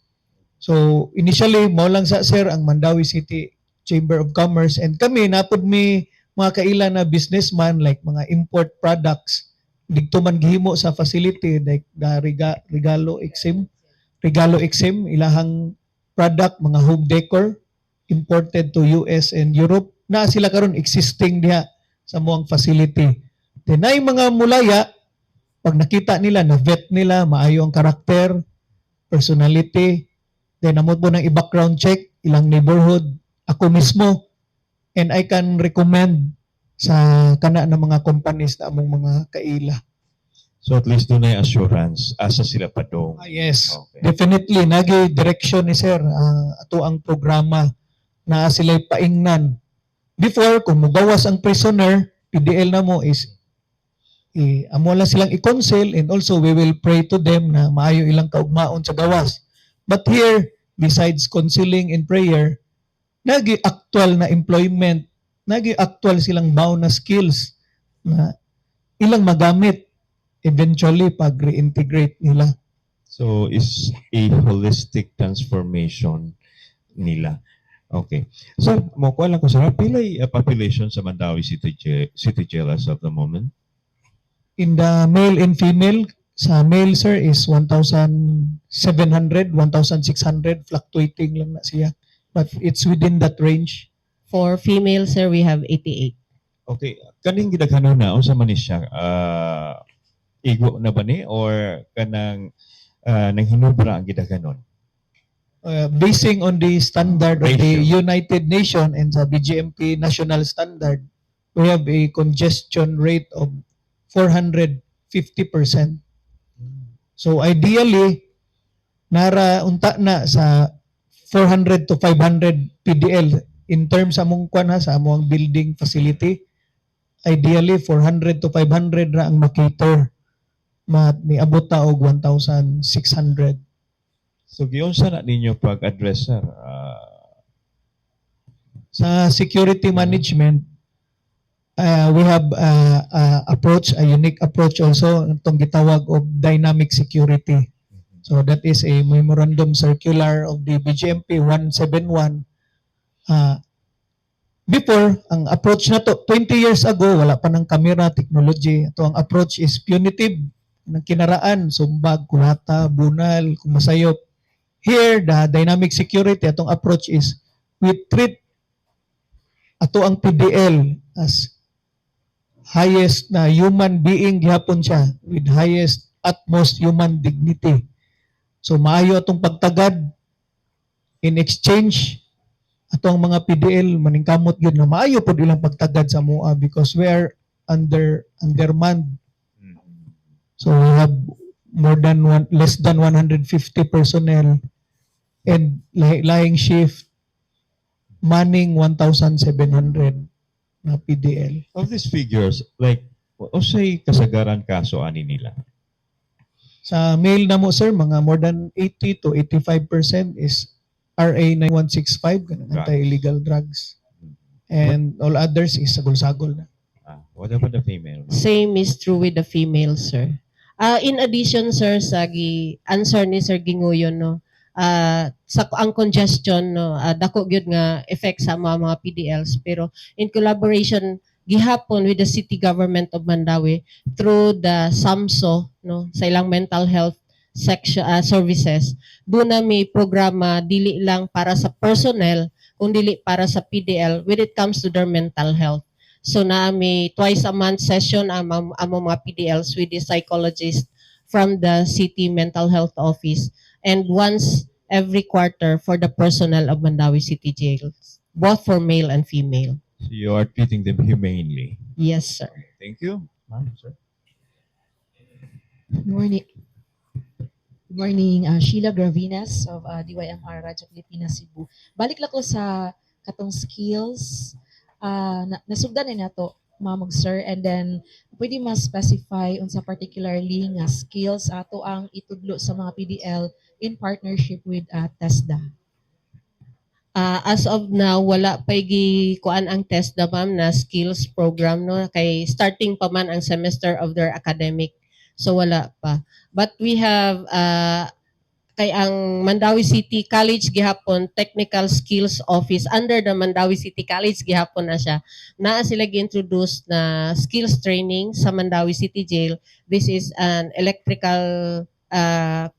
So initially mao lang sa, sir, ang Mandaue City Chamber of Commerce and kami napod mi mga kaila na businessman, like mga import products didto man gihimo sa facility, like the Regalo Exim, ilahang product, mga home decor imported to US and Europe na sila karon existing diha sa among facility. Then ay mga mulaya, pag nakita nila na vet nila, maayo ang karakter, personality, then amo po ng i-background check ilang neighborhood, ako mismo, and I can recommend sa kana ng mga companies na among mga kaila. So at least dunay assurance asa sila padong. Ah, yes. Okay. Definitely nagi direction ni sir ang ato ang programa na sila paingnan. Before, kung mugawas ang prisoner, PDL na mo is amo lang silang i-counsel and also we will pray to them na maayo ilang kaugmaon sa gawas. But here, besides counseling and prayer, nagi actual na employment, nagi actual silang bound na skills na ilang magamit eventually pag reintegrate nila. So is a holistic transformation nila. Okay. So, mo ko lang ko, sir, pilay population sa Mandaue City Jail as of the moment? In the male and female, sa male, sir, is 1,700, 1,600, fluctuating lang na siya. But it's within that range. For female, sir, we have 88. Okay, kaning gidaghanon na unsa man ni siya? Igo na ba ni or kanang nanghinubra ang gidaghanon? Basing on the standard of the Ratio. United Nation and sa BJMP national standard, we have a congestion rate of 450%. So ideally, nara unta na sa 400 to 500 PDL in terms sa among kwan ha, sa among building facility. Ideally, 400 to 500 ra ang makater. Ma niabot ta og 1,600. So giunsa na ninyo pag-address, sir? Sa security management, we have approach, a unique approach also, itong gitawag og dynamic security. So that is a memorandum circular of the BJMP 171. Before, ang approach na to, 20 years ago, wala pa ng camera technology. Ito ang approach is punitive. Ng kinaraan, sumbag, kulata, bunal, kumasayop. Here, the dynamic security, atong approach is we treat ato ang PDL as highest na human being gihapon siya with highest utmost human dignity. So maayo atong pagtagad. In exchange, ato ang mga PDL maningkamot gyud na maayo pod ilang pagtagad sa amoa because we are undermanned. So we have more than one, less than 150 personnel and lahi-lahing shift, manning 1,700 na PDL. Of these figures, like unsay kasagaran kaso ani nila? Sa male na mo, sir, mga more than 80 to 85% is RA 9165, ganun, Drugs. anti-illegal drugs. And all others is sagol-sagol na. Ah, what about the female? Same is true with the female, sir. In addition, sir, sa gi answer ni Sir Ginguyon, no, sa ang congestion, no, dako gyud nga effect sa mga PDLs, pero in collaboration gihapon with the city government of Mandaue through the SAMSO, no, sa ilang mental health section services, duna may programa dili lang para sa personnel kung dili para sa PDL when it comes to their mental health. So na may twice a month session ang among mga PDLs with the psychologist from the city mental health office and once every quarter for the personnel of Mandaue City Jails, both for male and female. So you are treating them humanely. Yes, sir. Thank you, ma'am, sir. Good morning. Good morning, Sheila Gravinas of DYMR Radyo Pilipinas Cebu. Balik lang ko sa katong skills. Na, nasugdan na nato, ma'am ug sir, and then pwede ma-specify unsa particularly nga skills ato ang itudlo sa mga PDL in partnership with TESDA? As of now, wala pa gi kuan ang TESDA, ma'am, na skills program, no, kay starting pa man ang semester of their academic. So wala pa. But we have Kay ang Mandaue City College gihapon, Technical Skills Office under the Mandaue City College gihapon na siya. Naa sila gi-introduce na skills training sa Mandaue City Jail. This is an electrical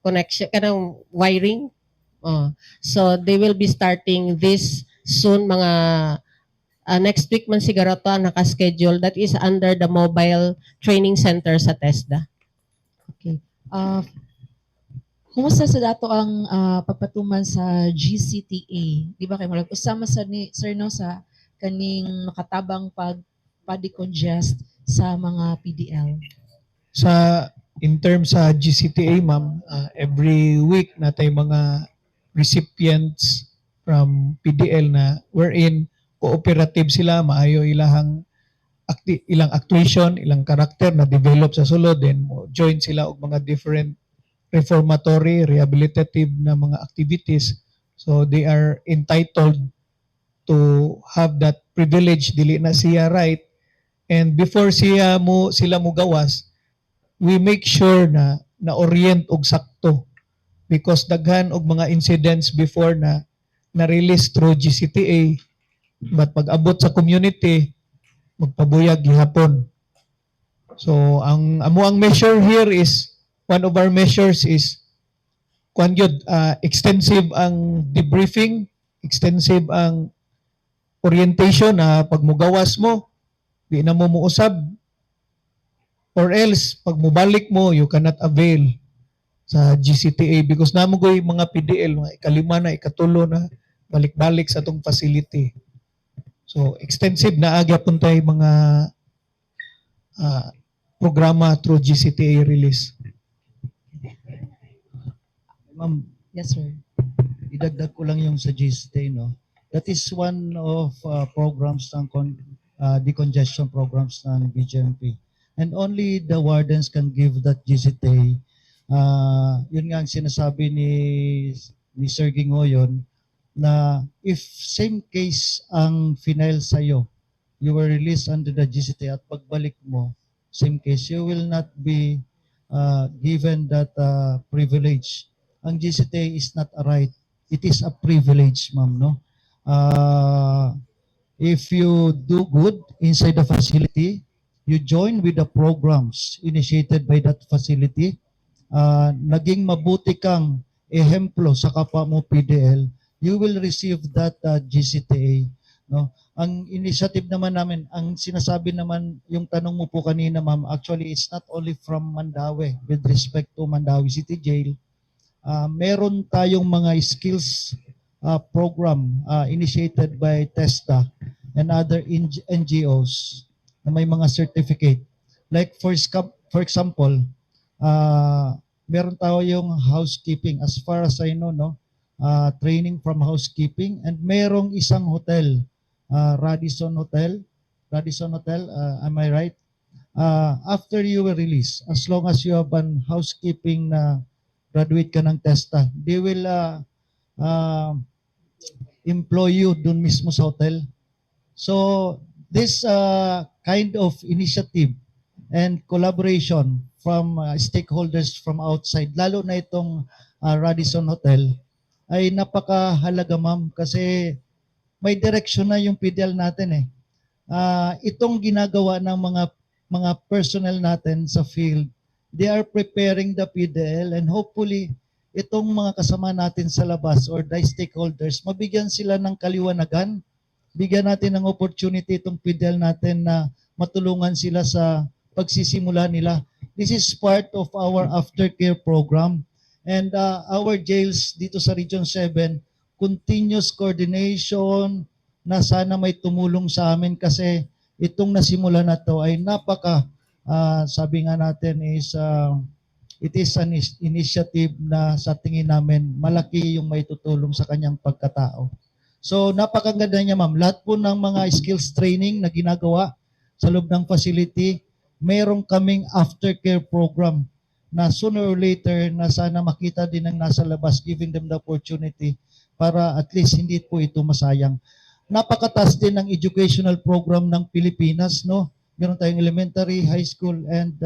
connection, kanang wiring. Oh. So they will be starting this soon, mga next week man siguro to ang naka-schedule. That is under the mobile training center sa TESDA. Okay. Kumusta sa dato ang pagpatuman sa GCTA? Di ba kay murag usama sa ni sir, no, sa kaning makatabang pag pa-decongest sa mga PDL? Sa in terms sa GCTA, ma'am, every week natay mga recipients from PDL na wherein cooperative sila, maayo ilahang ilang actuation, ilang karakter na develop sa sulod, then mo join sila og mga different reformatory, rehabilitative na mga activities. So they are entitled to have that privilege, dili na siya right. And before siya mo sila mo gawas, we make sure na na-orient og sakto because daghan og mga incidents before na na-release through GCTA, but pag abot sa community, magpabuyag gihapon. So ang amo ang measure here is, one of our measures is kuan gyud, extensive ang debriefing, extensive ang orientation na pag mugawas mo, di na mo muusab or else pag mubalik mo, you cannot avail sa GCTA because namo goy mga PDL, mga ikalima na, ikatulo na balik-balik sa atong facility. So extensive na gyapon tay mga programa through GCTA release. Ma'am, Yes, sir. Idagdag ko lang yung sa GCTA, no? That is one of programs ng decongestion programs ng BJMP. And only the wardens can give that GCTA. Yun nga ang sinasabi ni Sir Gingoyon na if same case ang final sa'yo, you were released under the GCTA at pagbalik mo, same case, you will not be given that privilege. Ang GCTA is not a right. It is a privilege, ma'am, no? If you do good inside the facility, you join with the programs initiated by that facility, naging mabuti kang ehemplo sa kapwa mo PDL, you will receive that GCTA. No? Ang initiative naman namin, ang sinasabi naman, yung tanong mo po kanina, ma'am, actually it's not only from Mandaue, with respect to Mandaue City Jail, meron tayong mga skills program initiated by TESDA and other NGOs na may mga certificate. Like for example, meron tayo yung housekeeping as far as I know, no? Training from housekeeping and merong isang hotel, Radisson Hotel, Radisson Hotel, am I right? After you were released, as long as you have an housekeeping na graduate ka ng TESDA, they will employ you dun mismo sa hotel. So this kind of initiative and collaboration from stakeholders from outside, lalo na itong Radisson Hotel, ay napakahalaga, ma'am, kasi may direksyon na yung PDL natin eh. Itong ginagawa ng mga personnel natin sa field, they are preparing the PDL and hopefully itong mga kasama natin sa labas or the stakeholders, mabigyan sila ng kaliwanagan, bigyan natin ng opportunity itong PDL natin na matulungan sila sa pagsisimula nila. This is part of our aftercare program and our jails dito sa Region 7, continuous coordination na sana may tumulong sa amin kasi itong nasimula na to ay napaka sabi nga natin is it is an initiative na sa tingin namin malaki yung may tutulong sa kanyang pagkatao. So napakaganda niya, ma'am. Lahat po ng mga skills training na ginagawa sa loob ng facility, meron kaming aftercare program na sooner or later na sana makita din ng nasa labas, giving them the opportunity para at least hindi po ito masayang. Napakataas din ng educational program ng Pilipinas, no? Meron tayong elementary, high school, and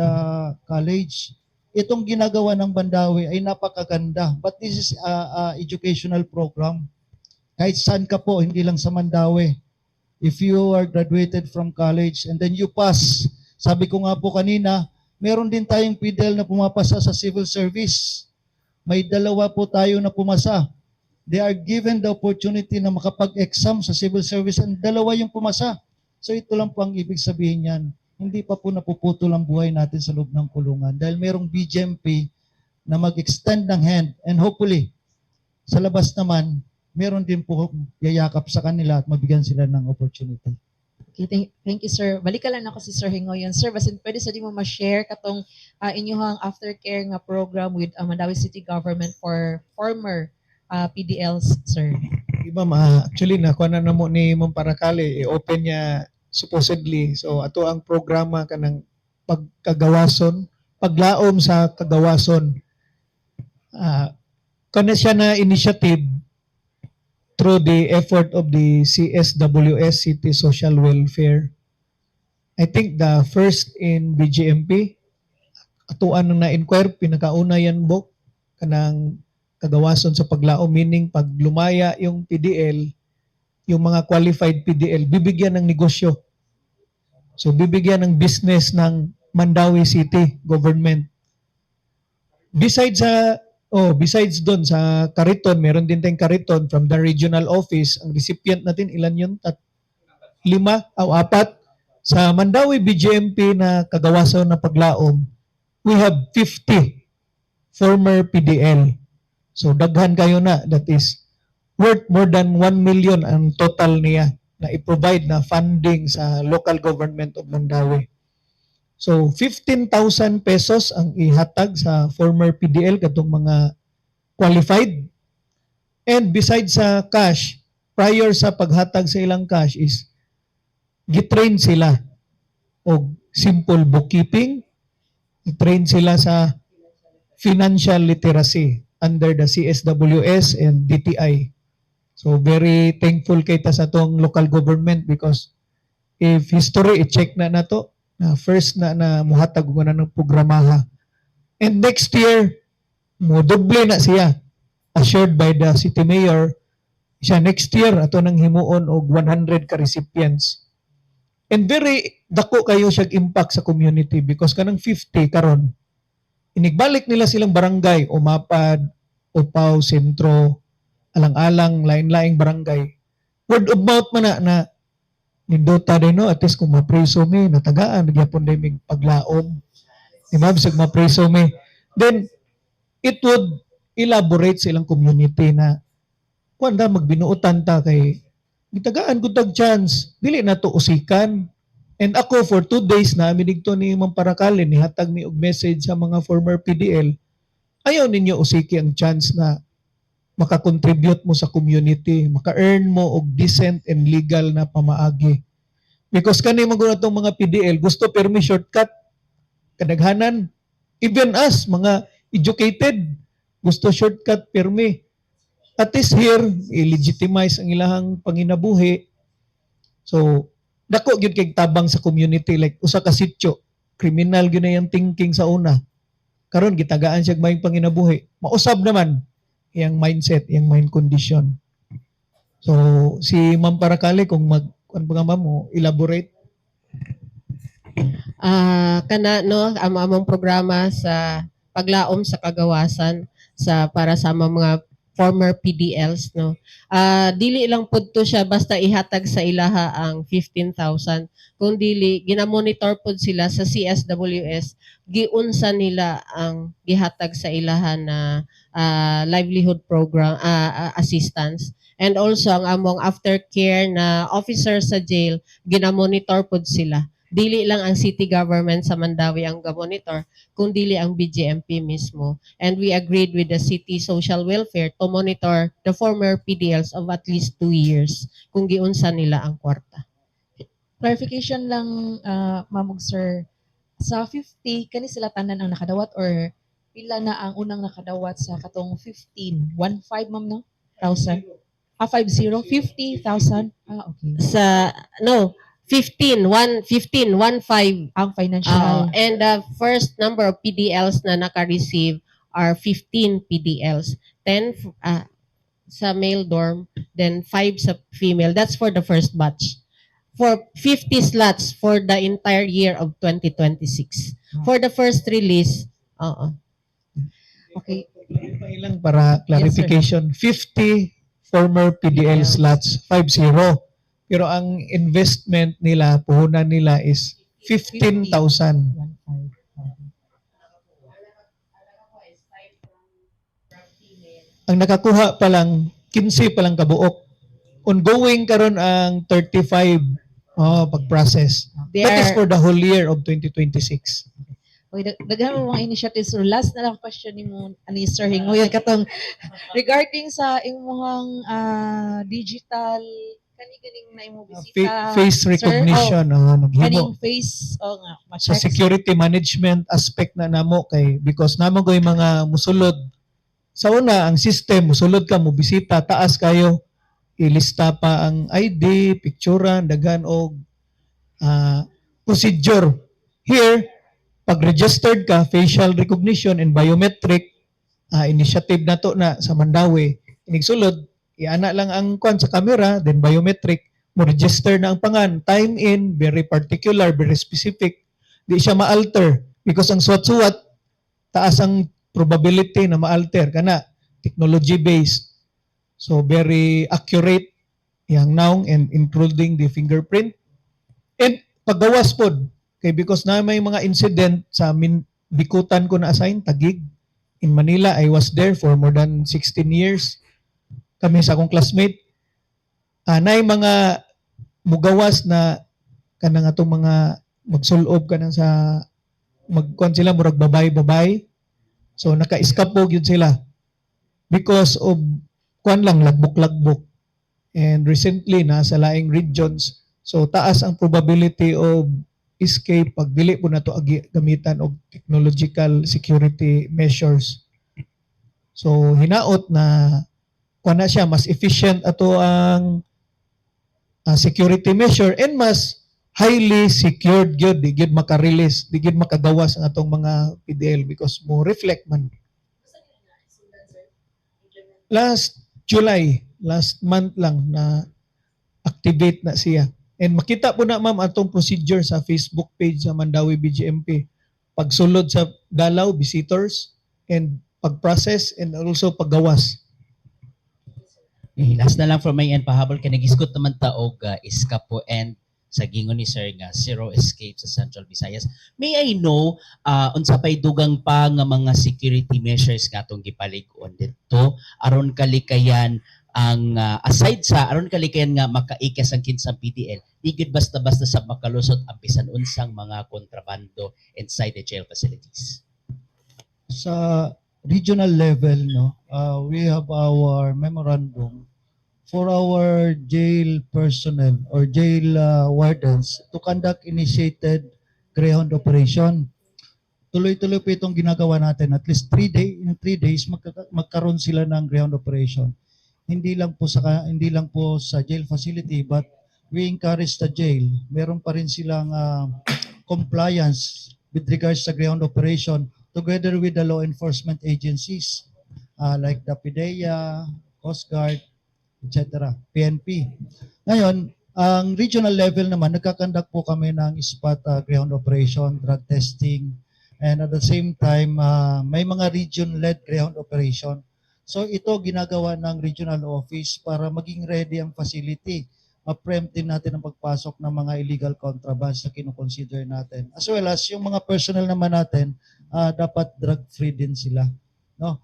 college. Itong ginagawa ng Mandaue ay napakaganda. But this is a educational program. Kahit saan ka po, hindi lang sa Mandaue. If you are graduated from college and then you pass, sabi ko nga po kanina, meron din tayong PDL na pumapasa sa civil service. May dalawa po tayo na pumasa. They are given the opportunity na makapag-exam sa civil service and dalawa yung pumasa. So ito lang po ang ibig sabihin niyan. Hindi pa po napuputol ang buhay natin sa loob ng kulungan dahil merong BJMP na mag-extend ng hand and hopefully sa labas naman, meron din po yayakap sa kanila at mabigyan sila ng opportunity. Okay, thank you, sir. Balik ka lang ako si Sir Hingoyon. Sir, basin pwede sa di mo ma-share katong inyong aftercare nga program with Mandaue City Government for former PDLs, sir? Di ba ma actually nakuha na namo ni Ma'am Paracale, i-open niya supposedly. So ato ang programa kanang pagkagawason, paglaom sa kagawason. Kana siya na initiative through the effort of the CSWS, City Social Welfare. I think the first in BJMP, atuan nang na-inquire, pinakauna yan bok kanang kagawason sa paglaom, meaning pag lumaya yung PDL, yung mga qualified PDL, bibigyan ng negosyo. So bibigyan ng business ng Mandaue City government. Besides doon sa Kariton, meron din tayong Kariton from the regional office. Ang recipient natin, ilan yun? Lima o apat. Sa Mandaue BJMP na kagawason na paglaom, we have 50 former PDL. So daghan kayo na, that is worth more than 1 million ang total niya na i-provide na funding sa local government of Mandaue. So 15,000 pesos ang ihatag sa former PDL katong mga qualified. And besides sa cash, prior sa paghatag sa ilang cash is gitrain sila og simple bookkeeping, train sila sa financial literacy under the CSWS and DTI. So very thankful kay ta sa atong local government because if history i-check na nato na first na na muhatag og na ng programaha. And next year mo doble na siya, assured by the city mayor siya, next year ato nang himuon og 100 ka recipients. And very dako kayo siya impact sa community because kanang 50 karon, inigbalik nila silang barangay, Umapad, Upaw, Sentro, Alang-alang, lain-laing barangay. Word of mouth man na na nindota din, no, at least kung mapreso mi, natagaan, nagyapon din mig paglaom. Di ba? Bisag mapreso mi. Then, it would elaborate sa ilang community na kuan da, magbinuotan ta kay gitagaan gud tag chance, dili na to usikan. And ako, for 2 days na ami didto ni Ma'am Paracale, nihatag mi og message sa mga former PDL, ayaw ninyo usiki ang chance na makakontribute mo sa community, maka-earn mo og decent and legal na pamaagi, because kani man gud atong mga PDL, gusto permi shortcut kadaghanan. Even us mga educated, gusto shortcut permi. At least here, i-legitimize ang ilahang panginabuhi. So dako gyud kay tabang sa community. Like usa ka sityo, criminal gyud na yung thinking sa una, karon gitagaan siya maayong panginabuhi, mausab naman iyang mindset, iyang mind condition. So si Ma'am Paracale, kung mag kuan pa nga, ma'am, mo elaborate. Kana no, ang among programa sa paglaom sa kagawasan sa para sa mga former PDLs, no. Dili lang pud to siya basta ihatag sa ilaha ang 15,000, kung dili ginamonitor pud sila sa CSWS, giunsa nila ang gihatag sa ilaha na livelihood program assistance. And also ang among aftercare na officer sa jail, ginamonitor pud sila. Dili lang ang city government sa Mandaue ang gamonitor, kung dili ang BJMP mismo. And we agreed with the city social welfare to monitor the former PDLs of at least 2 years kung giunsa nila ang kwarta. Clarification lang, ma'am ug sir. Sa 50, kani sila tanan ang nakadawat or pila na ang unang nakadawat sa katong 15? 1.5, ma'am, no? Thousand? Ah, 50? 50,000? Ah, okay. Sa no, 15, 1, 15, 1, 5. Ang financial. And the first number of PDLs na naka-receive are 15 PDLs. 10 sa male dorm, then 5 sa female. That's for the first batch. For 50 slots for the entire year of 2026. For the first release, oo. Okay. Ilang para clarification, 50 former PDL PDLs. slots, 50. Pero ang investment nila, puhunan nila is 15,000. 1,500. Ang nakakuha pa lang, 15 pa lang kabuok. Ongoing karon ang 35, oh, pag-process. They That is are, for the whole year of 2026. Okay, daghan mo mga initiatives. So last na lang question nimo ani Sir Hingoyon katong regarding sa imong digital kani ganing na imo bisita. Face sir? recognition, oh, naghimo. Kaning face, oh nga, Sa ma-check. security management aspect na namo kay because namo koy mga musulod sa una, ang system, musulod ka, mubisita, taas kayo, ilista pa ang ID, picturean, daghan og procedure. Here, pag registered ka, facial recognition and biometric initiative na to na sa Mandaue, inigsulod, iana lang ang kwan sa camera, then biometric, mo register na ang pangan, time in, very particular, very specific. Di siya ma-alter because ang suwat-suwat, taas ang probability na ma-alter kana, technology based. So very accurate yang naong and including the fingerprint. And paggawas pod kay because na may mga incident sa min bikutan ko na assign Taguig, in Manila. I was there for more than 16 years kami sa akong classmate. Nay mga mugawas na kanang atong mga magsulob kanang sa magkuan sila, murag babay-babay. So naka-escape gyud sila because of kuan lang, lagbok-lagbok. And recently nasa laing regions, so taas ang probability of escape pag dili po nato gamitan og technological security measures. So hinaot na kuan na siya, mas efficient ato ang security measure and mas highly secured gyud, di gyud maka-release, di gyud makagawas ang atong mga PDL because mo reflect man. Last July, last month lang na activate na siya. And makita po na, ma'am, atong procedure sa Facebook page sa Mandaue BJMP, pagsulod sa dalaw, visitors, and pag-process and also paggawas. Eh, last na lang from my end, pahabol kay nagisgot naman ta og iskapo and sa gingon ni sir nga zero escape sa Central Visayas. May I know unsa pay dugang pa nga mga security measures nga atong gipalig-on didto aron kalikayan ang aside sa aron kalikayan nga makaikas ang kinsang PDL, di gyud basta-basta sa makalusot ang bisan unsang mga kontrabando inside the jail facilities? Sa regional level, no, we have our memorandum for our jail personnel or jail wardens to conduct initiated greyhound operation. Tuloy-tuloy po itong ginagawa natin. At least 3 day, in 3 days magkaroon sila ng greyhound operation. Hindi lang po sa jail facility, but we encourage the jail. Meron pa rin silang compliance with regards sa greyhound operation together with the law enforcement agencies like the PDEA, Coast Guard, etc., PNP. Ngayon, ang regional level naman, nagka-conduct po kami ng spot greyhound operation, drug testing, and at the same time, may mga region-led greyhound operation. So ito ginagawa ng regional office para maging ready ang facility. Ma-preempt din natin ang pagpasok ng mga illegal contraband na kinoconsider natin. As well as yung mga personnel naman natin, dapat drug-free din sila. No?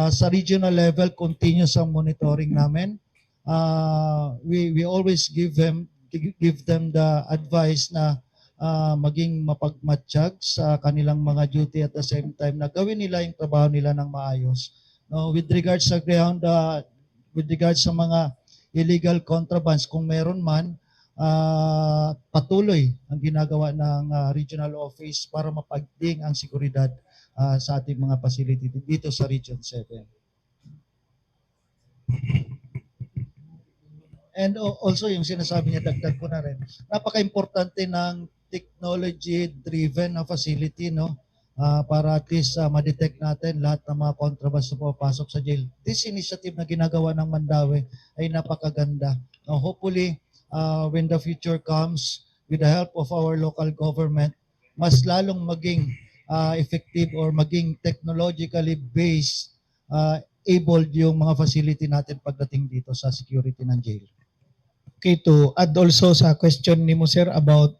Sa regional level, continuous ang monitoring namin. We always give them the advice na maging mapagmatsyag sa kanilang mga duty, at the same time na gawin nila yung trabaho nila ng maayos. No, with regards sa ground, with regards sa mga illegal contrabands, kung meron man, patuloy ang ginagawa ng regional office para mapagting ang seguridad sa ating mga facility dito sa Region 7. And also yung sinasabi niya, dagdag ko na rin, napaka-importante ng technology-driven na facility, no? Para at least ma-detect natin lahat ng mga contraband na pumapasok sa jail. This initiative na ginagawa ng Mandaue ay napakaganda. Now, hopefully, when the future comes, with the help of our local government, mas lalong maging effective or maging technologically based, able yung mga facility natin pagdating dito sa security ng jail. Okay, to add also sa question nimo, sir, about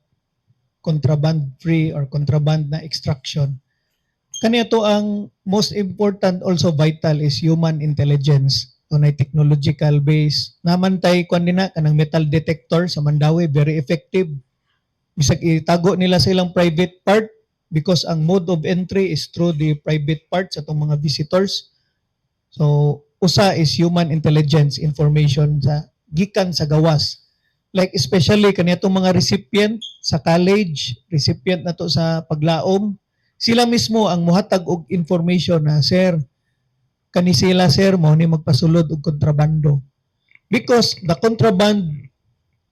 contraband free or contraband na extraction. Kani ato ang most important, also vital, is human intelligence. Dunay technological base. Namantay kwan din na kanang metal detector sa Mandaue, very effective. Bisag itago nila sa ilang private part because ang mode of entry is through the private part sa atong mga visitors. So usa is human intelligence, information sa gikan sa gawas. Like especially kanitong mga recipient sa college, recipient na to sa paglaom, sila mismo ang muhatag og information na, "Sir, kani sila, sir, mo ni magpasulod og kontrabando." Because the contraband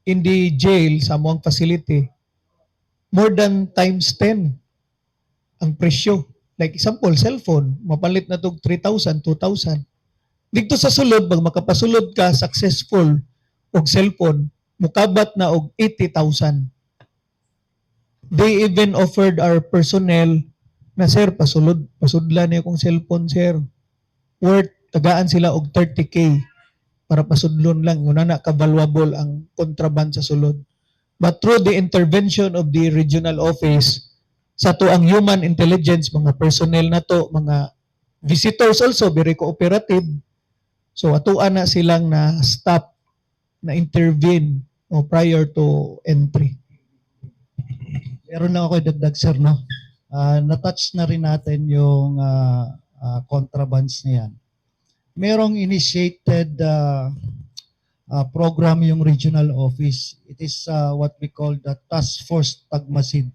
in the jail sa among facility, more than times 10 ang presyo. Like example, cellphone, mapalit na tog 3,000, 2,000. Dito sa sulod, pag makapasulod ka successful og cellphone, mukabat na og 80,000. They even offered our personnel na, "Sir, pasulod, pasudlan niyo akong cellphone, sir." Worth, tagaan sila og 30K para pasudlon lang. Una na ka-valuable ang contraband sa sulod. But through the intervention of the regional office, sa to ang human intelligence, mga personnel na to, mga visitors also, very cooperative. So atoa na silang na stop, na intervene o prior to entry. Meron lang ako idagdag, sir, no? Na-touch na rin natin yung contrabands na yan. Merong initiated program yung regional office. It is what we call the Task Force Tagmasid.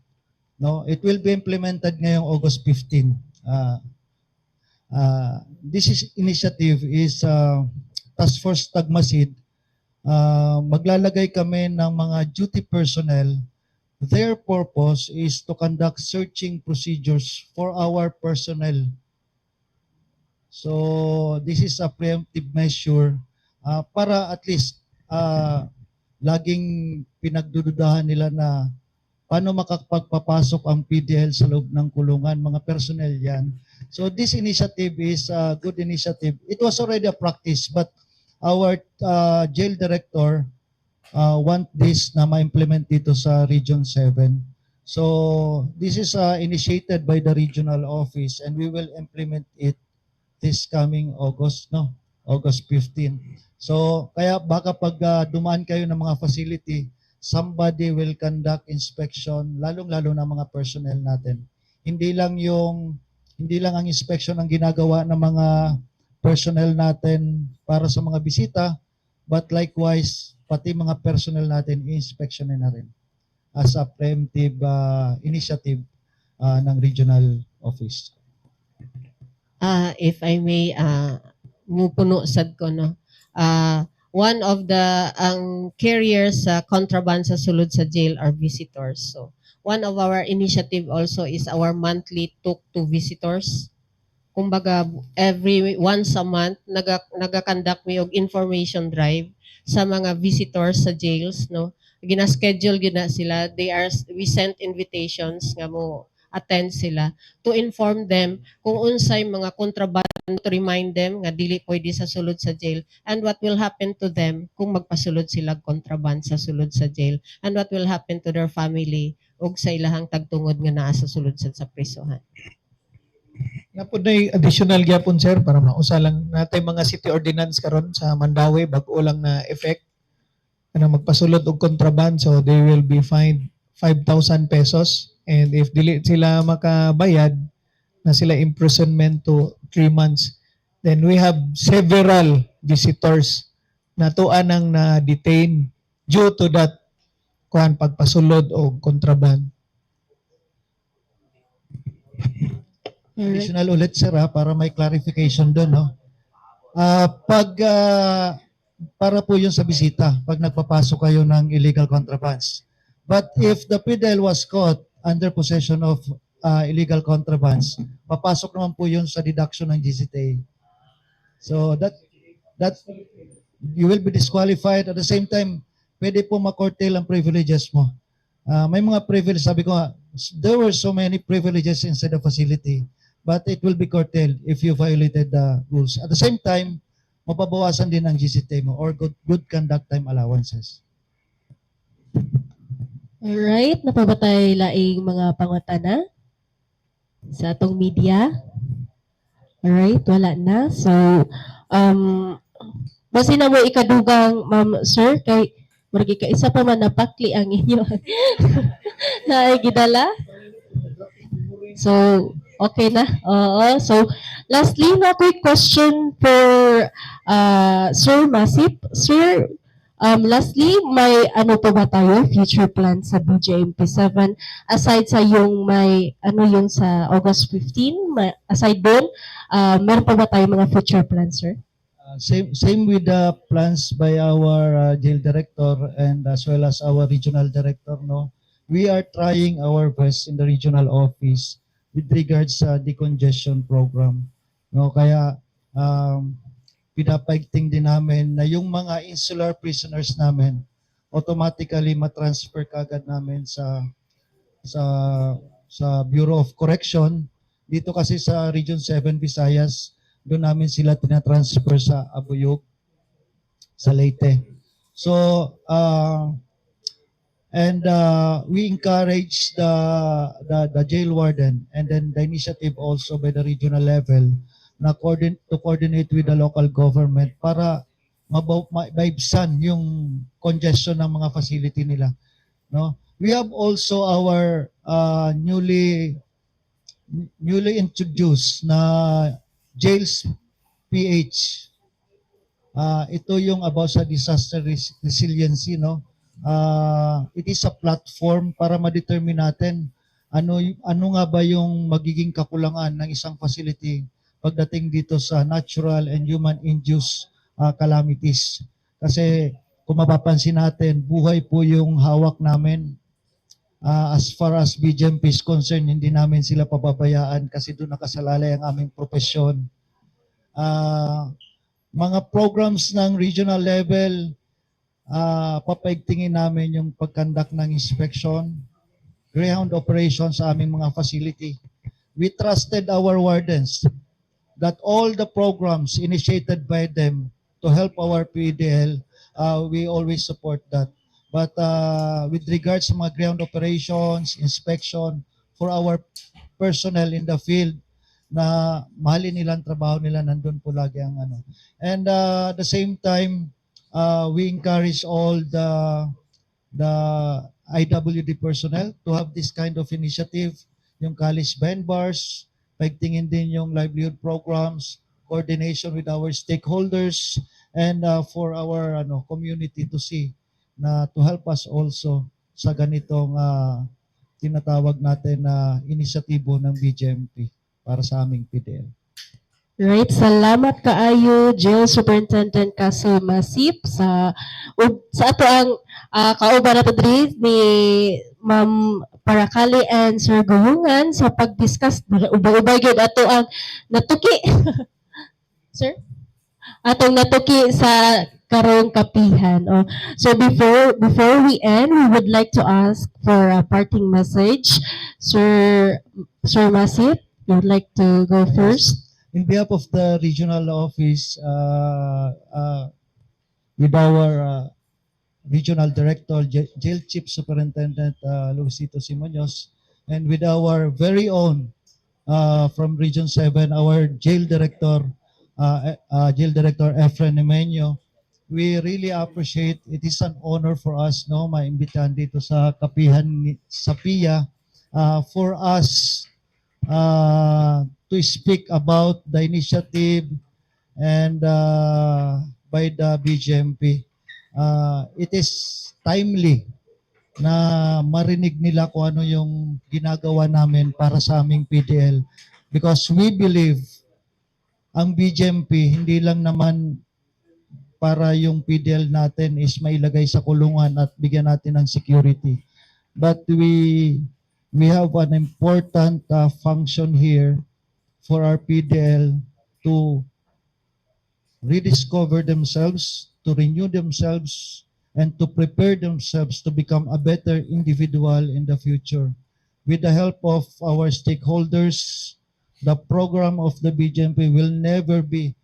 No? It will be implemented ngayong August 15. This is initiative is Task Force Tagmasid. Maglalagay kami ng mga duty personnel. Their purpose is to conduct searching procedures for our personnel. So this is a preemptive measure para at least laging pinagdududahan nila na paano makapagpapasok ang PDL sa loob ng kulungan, mga personnel yan. So this initiative is a good initiative. It was already a practice, but our jail director want this na ma-implement dito sa Region 7. So this is initiated by the regional office and we will implement it this coming August, no? August 15. So kaya baka pag dumaan kayo ng mga facility, somebody will conduct inspection, lalong-lalo na mga personnel natin. Hindi lang ang inspection ang ginagawa ng mga personnel natin para sa mga bisita, but likewise pati mga personnel natin i-inspectionin na rin as a preemptive initiative ng regional office. If I may, mupuno sad ko, no. One of the ang carriers sa contraband sa sulod sa jail are visitors. So, one of our initiative also is our monthly talk to visitors. Kumbaga, every once a month, naga-conduct mi og information drive sa mga visitors sa jails, no. Gina-schedule gyud na sila. They are we sent invitations nga mo attend sila to inform them kung unsay mga contraband, to remind them nga dili pwede sa sulod sa jail and what will happen to them kung magpasulod sila contraband sa sulod sa jail and what will happen to their family ug sa ilahang tagtungod nga naa sa sulod sa prisohan. Napod na additional gyapon, sir, para mausa lang natay mga city ordinance karon sa Mandaue, bag-o lang na effect kanang magpasulod og contraband, so they will be fined 5,000 pesos and if dili sila makabayad na sila, imprisonment to 3 months. Then we have several visitors na tuan ang na detain due to that kuan, pagpasulod og contraband. Additional ulit, sir, ha, para may clarification doon, no. Pag Para po yun sa bisita pag nagpapasok kayo ng illegal contrabands. But if the PDL was caught under possession of illegal contrabands, papasok naman po yun sa deduction ng GCTA. So that you will be disqualified. At the same time, pwede po ma-curtail ang privileges mo. May mga privileges, sabi ko nga, there were so many privileges inside the facility, but it will be curtailed if you violated the rules. At the same time, mababawasan din ang GCTA mo or good conduct time allowances. Alright, naa pa ba tay laing mga pangutana sa atong media? Alright, wala na. So, basin na mo ikadugang, ma'am, sir, kay murag isa pa man napakli ang inyo na gidala. So, okay na. Oo. So, lastly, no, quick question for Sir Masip. Sir, lastly, may ano pa ba tayo future plan sa BJMP 7 aside sa yung may ano yung sa August 15, may, aside doon, meron pa ba tayo mga future plans, sir? Same with the plans by our jail director and as well as our regional director, no? We are trying our best in the regional office with regards sa decongestion program, no? Kaya pinapaigting din namin na yung mga insular prisoners namin automatically matransfer kagad namin sa Bureau of Correction. Dito kasi sa Region 7 Visayas, doon namin sila tinatransfer sa Abuyog, sa Leyte. So, and we encourage the jail warden and then the initiative also by the regional level na to coordinate with the local government para maibsan yung congestion ng mga facility nila. No? We have also our newly introduced na Jails PH. Ito yung about sa disaster resiliency, no? It is a platform para ma-determine natin ano nga ba yung magiging kakulangan ng isang facility pagdating dito sa natural and human induced calamities. Kasi kung mapapansin natin, buhay po yung hawak namin. As far as BJMP is concerned, hindi namin sila pababayaan kasi doon nakasalalay ang aming profesyon. Mga programs ng regional level, papaigtingin namin yung pag-conduct ng inspection, ground operation sa aming mga facility. We trusted our wardens that all the programs initiated by them to help our PDL, we always support that. But with regards sa mga ground operations, inspection, for our personnel in the field, na mahalin nila ang trabaho nila, nandun po lagi ang ano. And at the same time, we encourage all the IWD personnel to have this kind of initiative, yung college behind bars, paigtingin din yung livelihood programs, coordination with our stakeholders, and for our ano community to see na to help us also sa ganitong tinatawag natin na inisyatibo ng BJMP para sa aming PDL. Right, salamat kaayo Jail Superintendent Castle Masip sa ug sa ato ang kauban nato diri ni Ma'am Paracali and Sir Guyungan sa pag-discuss. Ubay-ubay gyud ato ang natuki, sir, atong natuki sa karong kapihan. Oh. So before we end, we would like to ask for a parting message. Sir Masip, you would like to go first? In behalf of the regional office, with our regional director, Jail Chief Superintendent Luisito Simoños, and with our very own from Region 7, our jail director Efren Nemenio, we really appreciate. It is an honor for us, no, maimbitahan dito sa kapihan sa PIA for us to speak about the initiative and by the BJMP. It is timely na marinig nila kung ano yung ginagawa namin para sa aming PDL because we believe ang BJMP hindi lang naman para yung PDL natin is mailagay sa kulungan at bigyan natin ng security. But we have an important function here for our PDL to rediscover themselves, to renew themselves, and to prepare themselves to become a better individual in the future. With the help of our stakeholders, the program of the BJMP will never be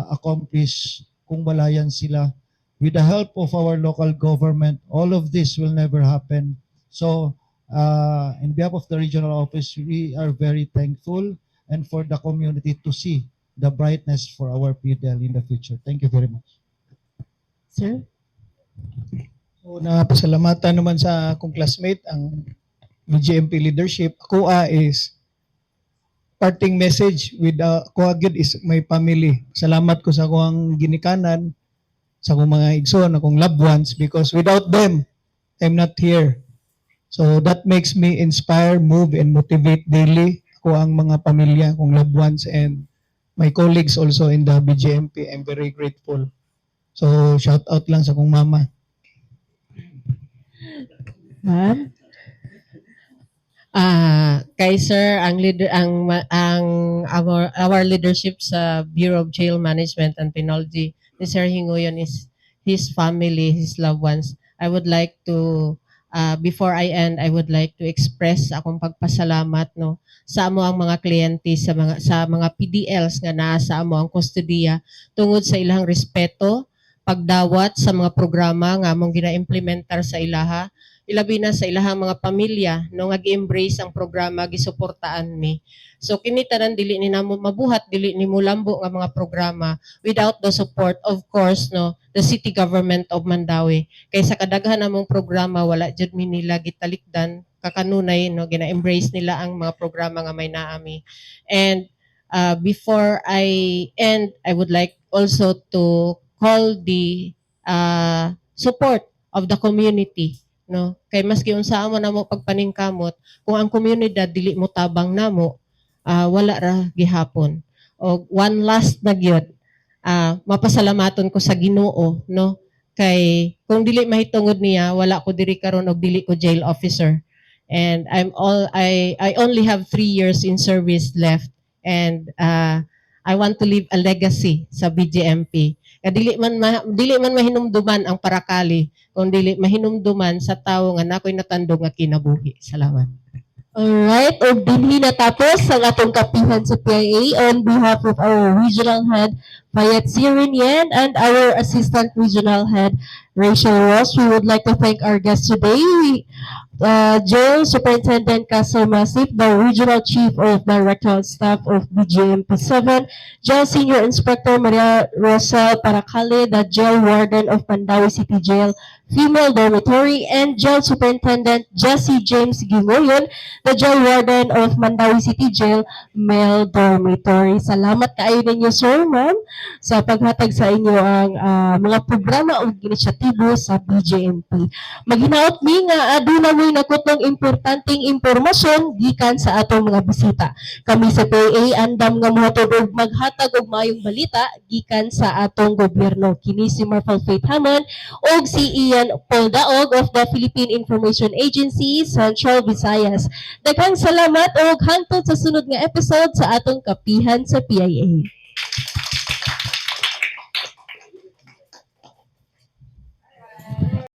accomplished kung wala yan sila. With the help of our local government, all of this will never happen. So, in behalf of the regional office, we are very thankful and for the community to see the brightness for our PDL in the future. Thank you very much. Sir? So, napasalamatan naman sa akong classmate, ang BJMP leadership. Ako is parting message with ako agad is my family. Salamat ko sa akong ginikanan, sa akong mga igsoon, akong loved ones, because without them, I'm not here. So that makes me inspire, move, and motivate daily ako ang mga pamilya, akong loved ones, and my colleagues also in the BJMP. I'm very grateful. So shout out lang sa akong mama. Ma'am? Ah, kay sir, ang leader ang our leadership sa Bureau of Jail Management and Penology ni Sir Hinguyon is his family, his loved ones. I would like to before I end, I would like to express akong pagpasalamat, no, sa amo ang mga kliyente, sa mga PDLs nga naa sa amo ang kustodiya tungod sa ilang respeto, pagdawat sa mga programa nga among gina-implementar sa ilaha, ilabi na sa ilahang mga pamilya, no, nga gi-embrace ang programa, gisuportaan mi. So kini tanan dili ni namo mabuhat, dili ni mulambo nga mga programa without the support, of course, no, the city government of Mandaue, kay sa kadaghan namong programa wala jud mi nila gitalikdan kakanunay, no, gina-embrace nila ang mga programa nga may naami. And before I end, I would like also to call the support of the community, no, kay maski unsa mo namo pagpaningkamot, kung ang komunidad dili mo tabang namo, wala ra gihapon. Og one last na gyud, mapasalamaton ko sa Ginoo, no, kay kung dili mahitungod niya, wala ko diri karon og dili ko jail officer, and I only have 3 years in service left and I want to leave a legacy sa BJMP. Nga dili man mahinumduman ang Paracale kung dili mahinumduman sa tawo nga nakoy natandog nga kinabuhi. Salamat. Alright, og dinhi natapos ang atong kapihan sa PIA. On behalf of our regional head, Fayette Sirinien, and our assistant regional head, Rachel Ross, we would like to thank our guest today, Jail Superintendent Castle Masip, the Regional Chief of Directorial Staff of BJMP 7, Jail Senior Inspector Maria Rosel Paracale, the Jail Warden of Mandaue City Jail Female Dormitory, and Jail Superintendent Jesse James Gingoyon, the Jail Warden of Mandaue City Jail Male Dormitory. Salamat kaayo ninyo, sir, ma'am, sa paghatag sa inyo ang mga programa ug inisyatibo sa BJMP. Maghinaot mi nga aduna mo'y nakutnong importanteng impormasyon gikan sa atong mga bisita. Kami sa PIA andam nga mohatod og maghatag og maayong balita gikan sa atong gobyerno. Kini si Marfal Faith Haman ug si Ian Paul Daog of the Philippine Information Agency, Central Visayas. Daghang salamat og hangtod sa sunod nga episode sa atong Kapihan sa PIA.